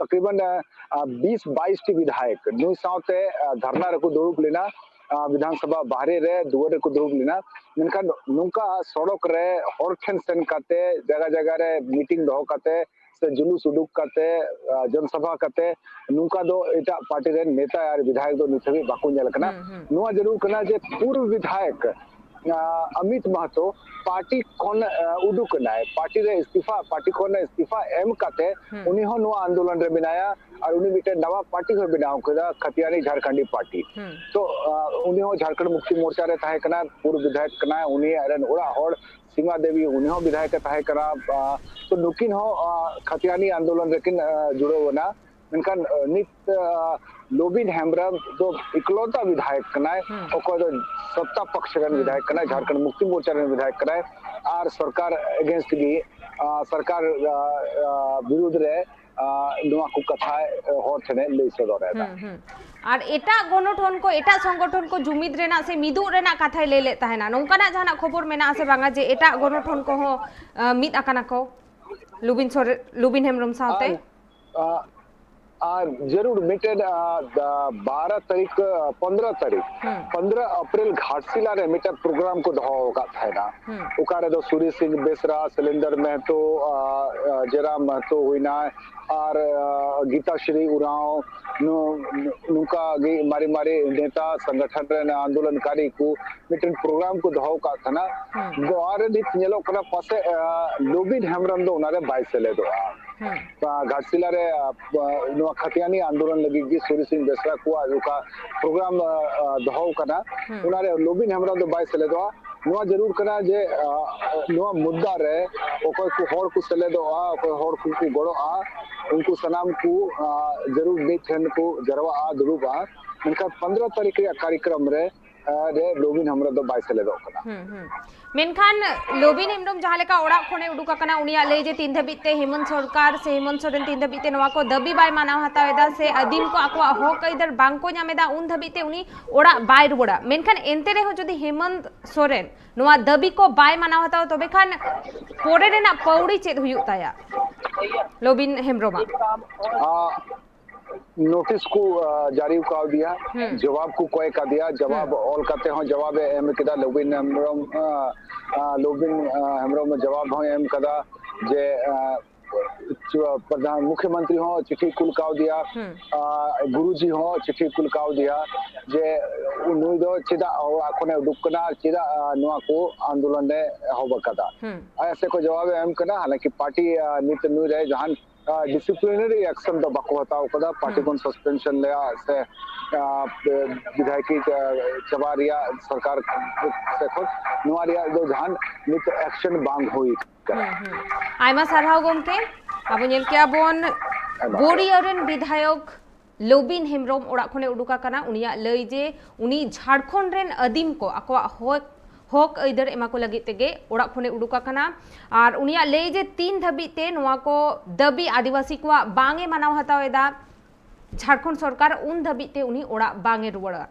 ᱛᱟᱠᱨᱤᱵᱟᱱ, ᱟ, ᱵᱤᱥ ᱵᱟᱭᱤᱥ ᱴᱤ ᱵᱤᱫᱷᱟᱭᱚᱠ ᱱᱩᱭ ᱥᱟᱶᱛᱮ, ᱟ, ᱫᱷᱟᱨᱱᱟ ᱨᱮᱠᱚ ᱫᱩᱲᱩᱵ ᱞᱮᱱᱟ, ᱟ, ᱵᱤᱫᱷᱟᱱ ᱥᱚᱵᱷᱟ ᱵᱟᱦᱨᱮ ᱨᱮ ᱫᱩᱣᱟᱹᱨ ᱨᱮᱠᱚ ᱫᱩᱲᱩᱵ ᱞᱮᱱᱟ᱾ ᱢᱮᱱᱠᱷᱟᱱ ᱱᱚᱝᱠᱟ ᱥᱚᱲᱚᱠ ᱨᱮ ᱦᱚᱲ ᱴᱷᱮᱱ ᱥᱮᱱ ᱠᱟᱛᱮ, ᱡᱟᱭᱜᱟ ᱡᱟᱭᱜᱟ ᱨᱮ ᱢᱤᱴᱤᱝ ᱫᱚᱦᱚ ᱠᱟᱛᱮ, ᱥᱮ ᱡᱩᱞᱩᱥ ᱩᱰᱩᱠ ᱠᱟᱛᱮ, ᱟ, ᱡᱚᱱᱥᱚᱵᱷᱟ ᱠᱟᱛᱮ, ᱱᱚᱝᱠᱟ ᱫᱚ ᱮᱴᱟᱜ ᱯᱟᱨᱴᱤ ᱨᱮᱱ ᱱᱮᱛᱟ ᱟᱨ ᱵᱤᱫᱷᱟᱭᱚᱠ ᱫᱚ ᱱᱤᱛ ᱦᱟᱹᱵᱤᱡ ᱵᱟᱠᱚ ᱧᱮᱞ ᱠᱟᱱᱟ᱾ ᱦᱩᱸ, ᱦᱩᱸ᱾ ᱱᱚᱣᱟ ᱡᱟᱹᱨᱩᱲ ᱠᱟᱱᱟ ᱡᱮ ᱯᱩᱨᱵ ᱵᱤᱫᱷᱟᱭᱚᱠ, ᱟ, ᱚᱢᱤᱛ ᱢᱟᱦᱟᱛᱚ ᱯᱟᱨᱴᱤ ᱠᱷᱚᱱ, ᱟ, ᱩᱰᱩᱠ ᱮᱱᱟᱭ, ᱯᱟᱨᱴᱤ ᱨᱮ ᱤᱥᱛᱤᱯᱷᱟ, ᱯᱟᱨᱴᱤ ᱠᱷᱚᱱ ᱤᱥᱛᱤᱯᱷᱟ ᱮᱢ ᱠᱟᱛᱮ ᱦᱩᱸ᱾ ᱩᱱᱤ ᱦᱚᱸ ᱱᱚᱣᱟ ᱟᱱᱫᱳᱞᱚᱱ ᱨᱮ ᱢᱮᱱᱟᱭᱟ ᱟᱨ ᱩᱱᱤ ᱢᱤᱫᱴᱮᱱ ᱱᱟᱣᱟ ᱯᱟᱨᱴᱤ ᱦᱚᱸᱭ ᱵᱮᱱᱟᱣ ᱠᱮᱫᱟ, ᱠᱷᱟᱛᱤᱭᱟᱱᱤ ᱡᱷᱟᱨᱠᱷᱚᱸᱰᱤ ᱯᱟᱨᱴᱤ᱾ ᱦᱩᱸ᱾ ᱛᱚ, ᱟ, ᱩᱱᱤ ᱦᱚᱸ ᱡᱷᱟᱨᱠᱷᱚᱸᱰ ᱢᱩᱠᱛᱤ ᱢᱳᱨᱪᱟ ᱨᱮ ᱛᱟᱦᱮᱸ ᱠᱟᱱᱟ, ᱯᱩᱨᱵ ᱵᱤᱫᱷᱟᱭᱚᱠ ᱠᱟᱱᱟᱭ, ᱩᱱᱤ ᱟᱡ ᱨᱮᱱ ᱚᱲᱟᱜ ᱦᱚᱲ ᱥᱤᱢᱟ ᱫᱮᱵᱤ, ᱩᱱᱤ ᱦᱚᱸ ᱵᱤᱫᱷᱟᱭᱚᱠ ᱮ ᱛᱟᱦᱮᱸ ᱠᱟᱱᱟ᱾ ᱟ, ᱛᱚ ᱱᱩᱠᱤᱱ ᱦᱚᱸ, ᱟ, ᱠᱷᱟᱛᱤᱭᱟᱱᱤ ᱟᱱᱫᱳᱞᱚᱱ ᱨᱮᱠᱤᱱ, ᱟ, ᱡᱩᱲᱟᱹᱣ ᱮᱱᱟ᱾ ᱢᱮᱱᱠᱷᱟᱱ, ᱟ, ᱱᱤᱛ, ᱟ, ᱞᱚᱵᱤᱱ ᱦᱮᱢᱵᱨᱚᱢ ᱫᱚ ᱮᱠᱞᱚᱛᱟ ᱵᱤᱫᱷᱟᱭᱚᱠ ᱠᱟᱱᱟᱭ, ᱦᱩᱸ᱾ ᱚᱠᱚᱭ ᱫᱚ ᱥᱚᱛᱛᱟ ᱯᱚᱠᱷ ᱨᱮᱱ ᱦᱩᱸ᱾ ᱵᱤᱫᱷᱟᱭᱚᱠ ᱠᱟᱱᱟᱭ, ᱦᱩᱸ᱾ ᱡᱷᱟᱨᱠᱷᱚᱸᱰ ᱢᱩᱠᱛᱤ ᱢᱳᱨᱪᱟ ᱨᱮᱱ ᱵᱤᱫᱷᱟᱭᱚᱠ ᱠᱟᱱᱟᱭ, ᱟᱨ ᱥᱚᱨᱠᱟᱨ against ᱜᱮ, ᱟ, ᱥᱚᱨᱠᱟᱨ, ᱟ, ᱟ, ᱵᱤᱨᱩᱫᱷ ᱨᱮ, ᱟ, ᱱᱚᱣᱟ ᱠᱚ ᱠᱟᱛᱷᱟᱭ, ᱟ, ᱦᱚᱲ ᱴᱷᱮᱱᱮ ᱞᱟᱹᱭ ᱥᱚᱫᱚᱨ ᱮᱫᱟ᱾ ᱦᱩᱸ, ᱦᱩᱸ᱾ ᱟᱨ ᱮᱴᱟᱜ ᱜᱚᱱᱚᱴᱷᱚᱱ ᱠᱚ, ᱮᱴᱟᱜ ᱥᱚᱝᱜᱚᱴᱷᱚᱱ ᱠᱚ ᱡᱩᱢᱤᱫ ᱨᱮᱱᱟᱜ ᱥᱮ ᱢᱤᱫᱚᱜ ᱨᱮᱱᱟᱜ ᱠᱟᱛᱷᱟᱭ ᱞᱟᱹᱭ ᱞᱮᱫ ᱛᱟᱦᱮᱱᱟ, ᱱᱚᱝᱠᱟᱱᱟᱜ ᱡᱟᱦᱟᱱᱟᱜ ᱠᱷᱚᱵᱚᱨ ᱢᱮᱱᱟᱜᱼᱟ ᱥᱮ ᱵᱟᱝᱟ ᱡᱮ ᱮᱴᱟᱜ ᱜᱚᱱᱚᱴᱷᱚᱱ ᱠᱚᱦᱚᱸ, ᱟ, ᱢᱤᱫ ᱟᱠᱟᱱᱟ ᱠᱚ ᱞᱩᱵᱤᱱ ᱥᱚᱨᱮ-, ᱞᱩᱵᱤᱱ ᱦᱮᱢᱵᱨᱚᱢ ᱥᱟᱶᱛᱮ? ᱟᱨ, ᱟ, ᱟᱨ ᱡᱟᱹᱨᱩᱲ ᱢᱤᱫᱴᱮᱱ, ᱟ, ᱫᱟ-, ᱵᱟᱨᱚ ᱛᱟᱹᱨᱤᱠᱷ, ᱟ, ᱯᱚᱱᱫᱽᱨᱚ ᱛᱟᱹᱨᱤᱠᱷ, ᱦᱩᱸ᱾ ᱯᱚᱱᱫᱽᱨᱚ ᱮᱯᱨᱤᱞ ᱜᱷᱟᱴᱥᱤᱞᱟ ᱨᱮ ᱢᱤᱫᱴᱮᱱ ᱯᱨᱳᱜᱨᱟᱢ ᱠᱚ ᱫᱚᱦᱚ ᱟᱠᱟᱫ ᱛᱟᱦᱮᱱᱟ᱾ ᱦᱩᱸ᱾ ᱚᱠᱟ ᱨᱮᱫᱚ ᱥᱩᱨᱤ ᱥᱤᱝ ᱵᱮᱥᱨᱟ, ᱥᱮᱞᱮᱱᱫᱚᱨ ᱢᱮᱦᱛᱚ, ᱟ, ᱟ, ᱡᱮᱨᱟᱢ ᱢᱮᱦᱛᱚ ᱦᱩᱭᱱᱟᱭ, ᱟᱨ, ᱟ, ᱜᱤᱛᱟ ᱥᱨᱤ ᱩᱨᱟᱸᱣ, ᱱᱩ-, ᱱᱩ-, ᱱᱚᱝᱠᱟ ᱜᱮ ᱢᱟᱨᱮ ᱢᱟᱨᱮ ᱱᱮᱛᱟ ᱥᱚᱝᱜᱚᱴᱷᱚᱱ ᱨᱮᱱ ᱟᱱᱫᱳᱞᱚᱱᱠᱟᱨᱤ ᱠᱚ ᱢᱤᱫᱴᱮᱱ ᱯᱨᱳᱜᱨᱟᱢ ᱠᱚ ᱫᱚᱦᱚ ᱟᱠᱟᱫ ᱛᱟᱦᱮᱱᱟ᱾ ᱦᱩᱸ᱾ ᱱᱚᱣᱟ ᱨᱮ ᱱᱤᱛ ᱧᱮᱞᱚᱜ ᱠᱟᱱᱟ ᱯᱟᱥᱮᱡ, ᱟ, ᱞᱚᱵᱤᱱ ᱦᱮᱢᱵᱨᱚᱢ ᱫᱚ ᱚᱱᱟ ᱨᱮ ᱵᱟᱭ ᱥᱮᱞᱮᱫᱚᱜᱼᱟ᱾ ᱦᱩᱸ᱾ ᱟ, ᱜᱷᱟᱴᱥᱤᱞᱟ ᱨᱮ, ᱟ, ᱱᱚᱣᱟ ᱠᱷᱟᱛᱤᱭᱟᱱᱤ ᱟᱱᱫᱳᱞᱚᱱ ᱞᱟᱹᱜᱤᱫ ᱜᱮ ᱥᱩᱨᱤ ᱥᱤᱝ ᱵᱮᱥᱨᱟ ᱠᱚᱣᱟᱜ ᱚᱠᱟ ᱯᱨᱳᱜᱨᱟᱢ, ᱟ, ᱟ, ᱫᱚᱦᱚ ᱟᱠᱟᱱᱟ, ᱦᱩᱸ᱾ ᱚᱱᱟ ᱨᱮ ᱞᱚᱵᱤᱱ ᱦᱮᱢᱵᱨᱚᱢ ᱫᱚ ᱵᱟᱭ ᱥᱮᱞᱮᱫᱚᱜᱼᱟ᱾ ᱱᱚᱣᱟ ᱡᱟᱹᱨᱩᱲ ᱠᱟᱱᱟ ᱡᱮ, ᱟ, ᱱᱚᱣᱟ ᱢᱩᱫᱽᱫᱟ ᱨᱮ ᱚᱠᱚᱭ ᱠᱚ ᱦᱚᱲ ᱠᱚ ᱥᱮᱞᱮᱫᱚᱜᱼᱟ, ᱚᱠᱚᱭ ᱦᱚᱲ ᱠᱚ ᱠᱚ ᱜᱚᱲᱚᱜᱼᱟ, ᱩᱱᱠᱩ ᱥᱟᱱᱟᱢ ᱠᱚ, ᱟ, ᱡᱟᱹᱨᱩᱲ ᱢᱤᱫ ᱴᱷᱮᱱ ᱠᱚ ᱡᱟᱨᱣᱟᱜᱼᱟ, ᱫᱩᱲᱩᱵᱼᱟ᱾ ᱢᱮᱱᱠᱷᱟᱱ ᱯᱚᱱᱫᱽᱨᱚ ᱛᱟᱹᱨᱤᱠᱷ ᱨᱮᱭᱟᱜ ᱠᱟᱨᱭᱚᱠᱨᱚᱢ ᱨᱮ, ᱟ, ᱨᱮ ᱞᱚᱵᱤᱱ ᱦᱮᱢᱵᱨᱚᱢ ᱫᱚ ᱵᱟᱭ ᱥᱮᱞᱮᱫᱚᱜ ᱠᱟᱱᱟ᱾ ᱦᱩᱸ, ᱦᱩᱸ᱾ ᱢᱮᱱᱠᱷᱟᱱ ᱞᱚᱵᱤᱱ ᱦᱮᱢᱵᱨᱚᱢ ᱡᱟᱦᱟᱸ ᱞᱮᱠᱟ ᱚᱲᱟᱜ ᱠᱷᱚᱱᱮ ᱩᱰᱩᱠ ᱟᱠᱟᱱᱟ, ᱩᱱᱤᱭᱟᱜ ᱞᱟᱹᱭ ᱡᱮ ᱛᱤᱱ ᱫᱷᱟᱹᱵᱤᱡ ᱛᱮ ᱦᱮᱢᱚᱱᱛ ᱥᱚᱨᱠᱟᱨ ᱥᱮ ᱦᱮᱢᱚᱱᱛ ᱥᱚᱨᱮᱱ ᱛᱤᱱ ᱫᱷᱟᱹᱵᱤᱡ ᱛᱮ ᱱᱚᱣᱟ ᱠᱚ ᱫᱟᱹᱵᱤ ᱵᱟᱭ ᱢᱟᱱᱟᱣ ᱦᱟᱛᱟᱣ ᱮᱫᱟ ᱥᱮ ᱟᱹᱫᱤᱢ ᱠᱚ ᱟᱠᱚᱣᱟᱜ ᱦᱚᱠ ᱟᱹᱭᱫᱟᱹᱨ ᱵᱟᱝ ᱠᱚ ᱧᱟᱢ ᱮᱫᱟ, ᱩᱱ ᱫᱷᱟᱹᱵᱤᱡ ᱛᱮ ᱩᱱᱤ ᱚᱲᱟᱜ ᱵᱟᱭ ᱨᱩᱣᱟᱹᱲᱟ᱾ ᱢᱮᱱᱠᱷᱟᱱ ᱮᱱᱛᱮ ᱨᱮᱦᱚᱸ ᱡᱩᱫᱤ ᱦᱮᱢᱚᱱᱛ ᱥᱚᱨᱮᱱ ᱱᱚᱣᱟ ᱫᱟᱹᱵᱤ ᱠᱚ ᱵᱟᱭ ᱢᱟᱱᱟᱣ ᱦᱟᱛᱟᱣᱟ, ᱛᱚᱵᱮ ᱠᱷᱟᱱ ᱯᱚᱨᱮ ᱨᱮᱱᱟᱜ ᱯᱟᱹᱣᱲᱤ ᱪᱮᱫ ᱦᱩᱭᱩᱜ ᱛᱟᱭᱟ ᱞᱚᱵᱤᱱ ᱦᱮᱢᱵᱨᱚᱢᱟᱜ? ᱟ, ᱱᱳᱴᱤᱥ ᱠᱚ, ᱟ, ᱡᱟᱹᱨᱤ ᱠᱟᱣᱫᱤᱭᱟ, ᱦᱩᱸ᱾ ᱡᱚᱵᱟᱵ ᱠᱚ ᱠᱚᱭ ᱠᱟᱫᱮᱭᱟ, ᱡᱚᱵᱟᱵ ᱦᱩᱸ᱾ ᱚᱞ ᱠᱟᱛᱮ ᱦᱚᱸ ᱡᱚᱵᱟᱵ ᱮ ᱮᱢ ᱠᱮᱫᱟ ᱞᱚᱵᱤᱱ ᱦᱮᱢᱵᱨᱚᱢ, ᱟ, ᱟ, ᱞᱚᱵᱤᱱ, ᱟ, ᱦᱮᱢᱵᱨᱚᱢ ᱡᱚᱵᱟᱵ ᱦᱚᱸᱭ ᱮᱢ ᱠᱟᱫᱟ ᱡᱮ, ᱟ, ᱯᱨᱚᱫᱷᱟᱱ ᱢᱩᱠᱷᱭᱚᱢᱚᱱᱛᱨᱤ ᱦᱚᱸ ᱪᱤᱴᱷᱤ ᱠᱩᱞ ᱠᱟᱣᱫᱮᱭᱟ, ᱦᱩᱸ᱾ ᱟ, ᱜᱩᱨᱩᱡᱤ ᱦᱚᱸ ᱪᱤᱴᱷᱤ ᱠᱩᱞ ᱠᱟᱣᱫᱮᱭᱟ ᱡᱮ ᱱᱩᱭ ᱫᱚ ᱪᱮᱫᱟᱜ ᱚᱲᱟᱜ ᱠᱷᱚᱱᱮ ᱩᱰᱩᱠ ᱠᱟᱱᱟ, ᱪᱮᱫᱟᱜ, ᱟ, ᱱᱚᱣᱟ ᱠᱚ ᱟᱱᱫᱳᱞᱚᱱ ᱮ ᱮᱦᱚᱵ ᱟᱠᱟᱫᱟ᱾ ᱦᱩᱸ᱾ ᱟᱭᱟᱜ ᱥᱮᱫ ᱠᱷᱚᱱ ᱡᱚᱵᱟᱵ ᱮ ᱮᱢ ᱠᱟᱱᱟ, ᱦᱟᱞᱟᱝᱠᱤ ᱯᱟᱨᱴᱤ, ᱟ, ᱱᱤᱛ ᱱᱩᱭ ᱨᱮ ᱡᱟᱦᱟᱱ, ᱟ, ᱰᱤᱥᱤᱯᱞᱤᱱᱟᱨᱤ ᱮᱠᱥᱚᱱ ᱫᱚ ᱵᱟᱠᱚ ᱦᱟᱛᱟᱣ ᱠᱟᱫᱟ, ᱯᱟᱨᱴᱤ ᱦᱩᱸ᱾ ᱠᱷᱚᱱ ᱥᱟᱥᱯᱮᱱᱥᱚᱱ ᱨᱮᱭᱟᱜ ᱥᱮ, ᱟ, ᱵᱤᱫᱷᱟᱭᱚᱠᱤ, ᱟ, ᱪᱟᱵᱟ ᱨᱮᱭᱟᱜ ᱥᱚᱨᱠᱟᱨ ᱥᱮᱫ ᱠᱷᱚᱱ ᱱᱚᱣᱟ ᱨᱮᱭᱟᱜ ᱫᱚ ᱡᱟᱦᱟᱱ ᱱᱤᱛ ᱮᱠᱥᱚᱱ ᱵᱟᱝ ᱦᱩᱭ ᱟᱠᱟᱱᱟ᱾ ᱦᱩᱸ, ᱦᱩᱸ᱾ ᱟᱭᱢᱟ ᱥᱟᱨᱦᱟᱣ ᱜᱚᱢᱠᱮ᱾ ᱟᱵᱚ ᱧᱮᱞ ᱠᱮᱜᱼᱟ ᱵᱚᱱ ᱟᱭᱢᱟ ᱵᱳᱨᱤᱭᱟ ᱨᱮᱱ ᱵᱤᱫᱷᱟᱭᱚᱠ ᱞᱚᱵᱤᱱ ᱦᱮᱢᱵᱨᱚᱢ ᱚᱲᱟᱜ ᱠᱷᱚᱱᱮ ᱩᱰᱩᱠ ᱟᱠᱟᱱᱟ᱾ ᱩᱱᱤᱭᱟᱜ ᱞᱟᱹᱭ ᱡᱮ ᱩᱱᱤ ᱡᱷᱟᱲᱠᱷᱚᱸᱰ ᱨᱮᱱ ᱟᱹᱫᱤᱢ ᱠᱚ ᱟᱠᱚᱣᱟᱜ ᱦᱚᱠ, ᱦᱚᱠ ᱟᱹᱭᱫᱟᱹᱨ ᱮᱢᱟ ᱠᱚ ᱞᱟᱹᱜᱤᱫ ᱛᱮᱜᱮ ᱚᱲᱟᱜ ᱠᱷᱚᱱᱮ ᱩᱰᱩᱠ ᱟᱠᱟᱱᱟ᱾ ᱟᱨ ᱩᱱᱤᱭᱟᱜ ᱞᱟᱹᱭ ᱡᱮ ᱛᱤᱱ ᱫᱷᱟᱹᱵᱤᱡ ᱛᱮ ᱱᱚᱣᱟ ᱠᱚ ᱫᱟᱹᱵᱤ ᱟᱹᱫᱤᱵᱟᱹᱥᱤ ᱠᱚᱣᱟᱜ ᱵᱟᱝ ᱮ ᱢᱟᱱᱟᱣ ᱦᱟᱛᱟᱣ ᱮᱫᱟ ᱡᱷᱟᱲᱠᱷᱚᱸᱰ ᱥᱚᱨᱠᱟᱨ, ᱩᱱ ᱫᱷᱟᱹᱵᱤᱡ ᱛᱮ ᱩᱱᱤ ᱚᱲᱟᱜ ᱵᱟᱝ ᱮ ᱨᱩᱣᱟᱹᱲᱟ᱾